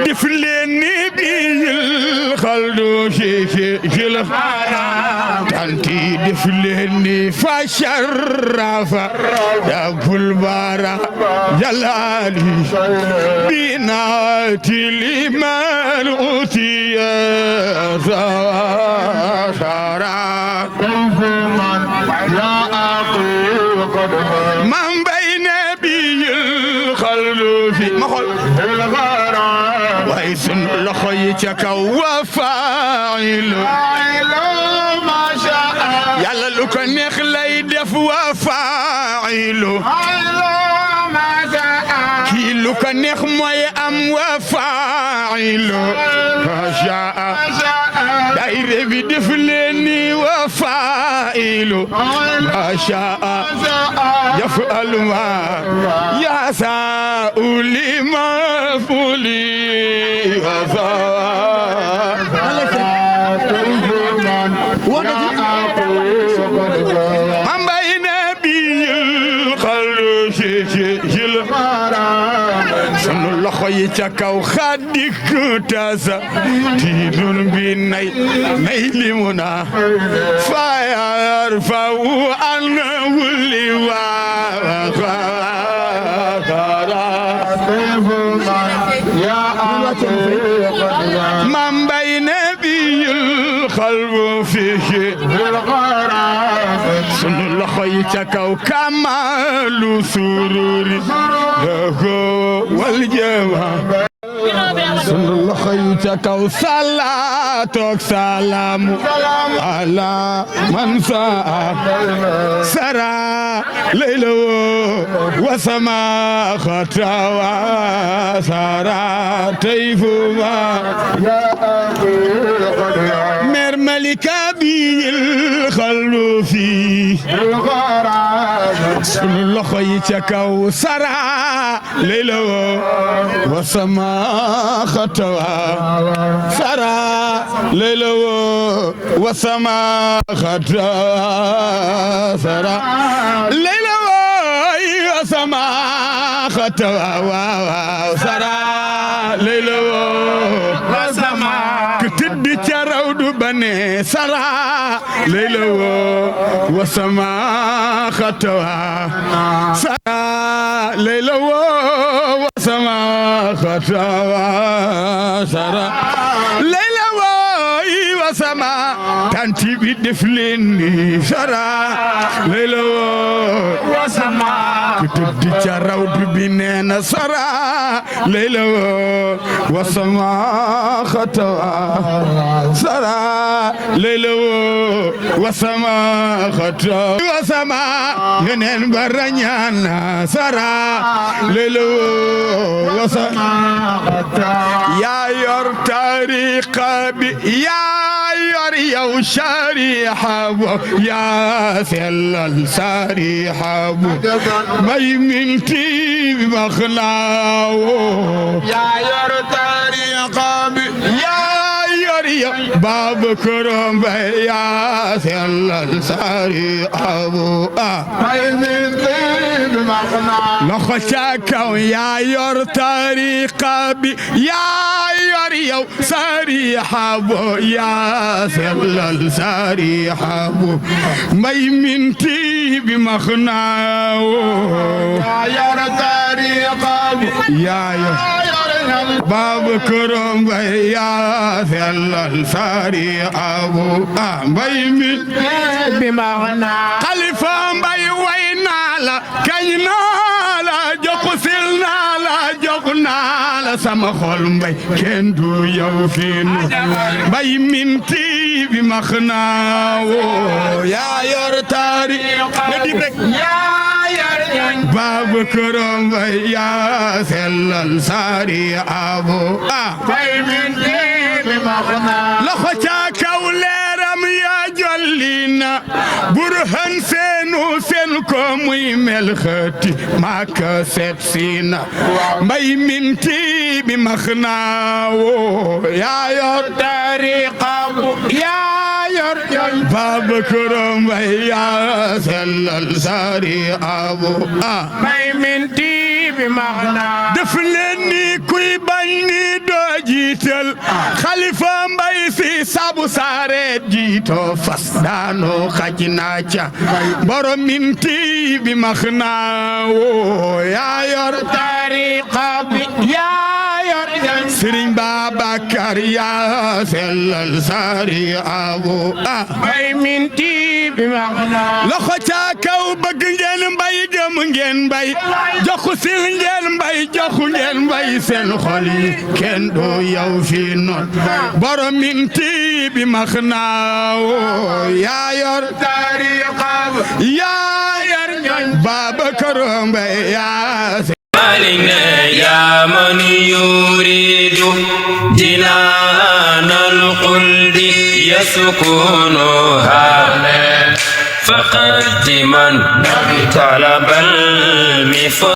دفلني بي الخلد فيك الحرام تنتي دفلني فشرف رب البارا جلالي بناتي الإيمان أوتي سواسرة من بين بي الخلد في مخل ويسن لخيتك وفاعل ما شاء يلا لو كان يخلي دف وفاعل ما شاء كل lu ko neex mooy am wa faa'ilu ma shaa daayira bi def leen ni wa faa'ilu ma shaa yaf'alu ma yasaa'u liman fuli yi ca kaw xaddik tasa tiidun bi nay limuna fayar fa u an wuli wa man bayna biyul qalbu fihi sunu loxo yi ca kaw kamalu sururi wal jawa sunu loxo yi ca kaw salaatu ak salaamu ala man saa sara layla wa sama khatawa sara tayfuma mer malika bil khallu fi sunu loxo yi ca kaw sara layla wa sama khatawa sara layla wa sama khatawa sara layla wa sama khatawa sara layla wa sama kitid ca rawdu bane sara layla wa sama khatawa sara layla wa sama khatawa sara layla wa sama tanti bi def leen ni sara layla wa sama kitid ca rawdu bi neena sara layla wa sama khatawa sara layla wa sama khatawa wa sama ngenen baranyana sara layla wa sama khatawa ya yor tariqa bi ya yor yow shariha ya sellal sariha may minti bi makhnaaw ya yor tariqa bi ya yor yow Babakar Mbay ya sellal sariha may minti bi makhnaaw loxo ca kaw ya yor tariqa bi ya yor yow sariha ya sellal sariha may minti bi makhnaaw ya yor tariqa bi ya yor Babakar Mbay ya sellal sariha may minti bi makhnaaw Xalifa Mbay way naa la kañ naa la joxusil naa la jox naa la sama xol Mbay kenn du yow fii nu Mbay minti bi makhnaaw ya yor tariqa ya Babakar Mbay ya sellal sariha may minti bi makhnaaw loxo ca kaw leeram ya jollina burhan seenu seen ko muy mel xati maka set sina Mbay minti bi makhnaaw ya yor tariqa ya yor Babakar Mbay ya sellal sariha may minti bi makhnaaw def leen ni kuy bañ ni doo jiital Xalifa Mbay si sabu sareet jiito fas daano xajina ca borom minti bi makhnaaw ya yor tariqa bi ya yor Sëriñ Babakar ya sellal sariha may minti bi makhnaaw loxo ca kaw bëgg ngeen Mbay dem ngeen Mbay joxu sil ngeen Mbay joxu ngeen Mbay seen xol yi kenn du yow fi noon borom minti bi makhnaaw ya yor tariqa ya yor ñooñ Babakar Mbay ya علينا يا يريد جنان الخلد يسكنها فقد من طلب المفضل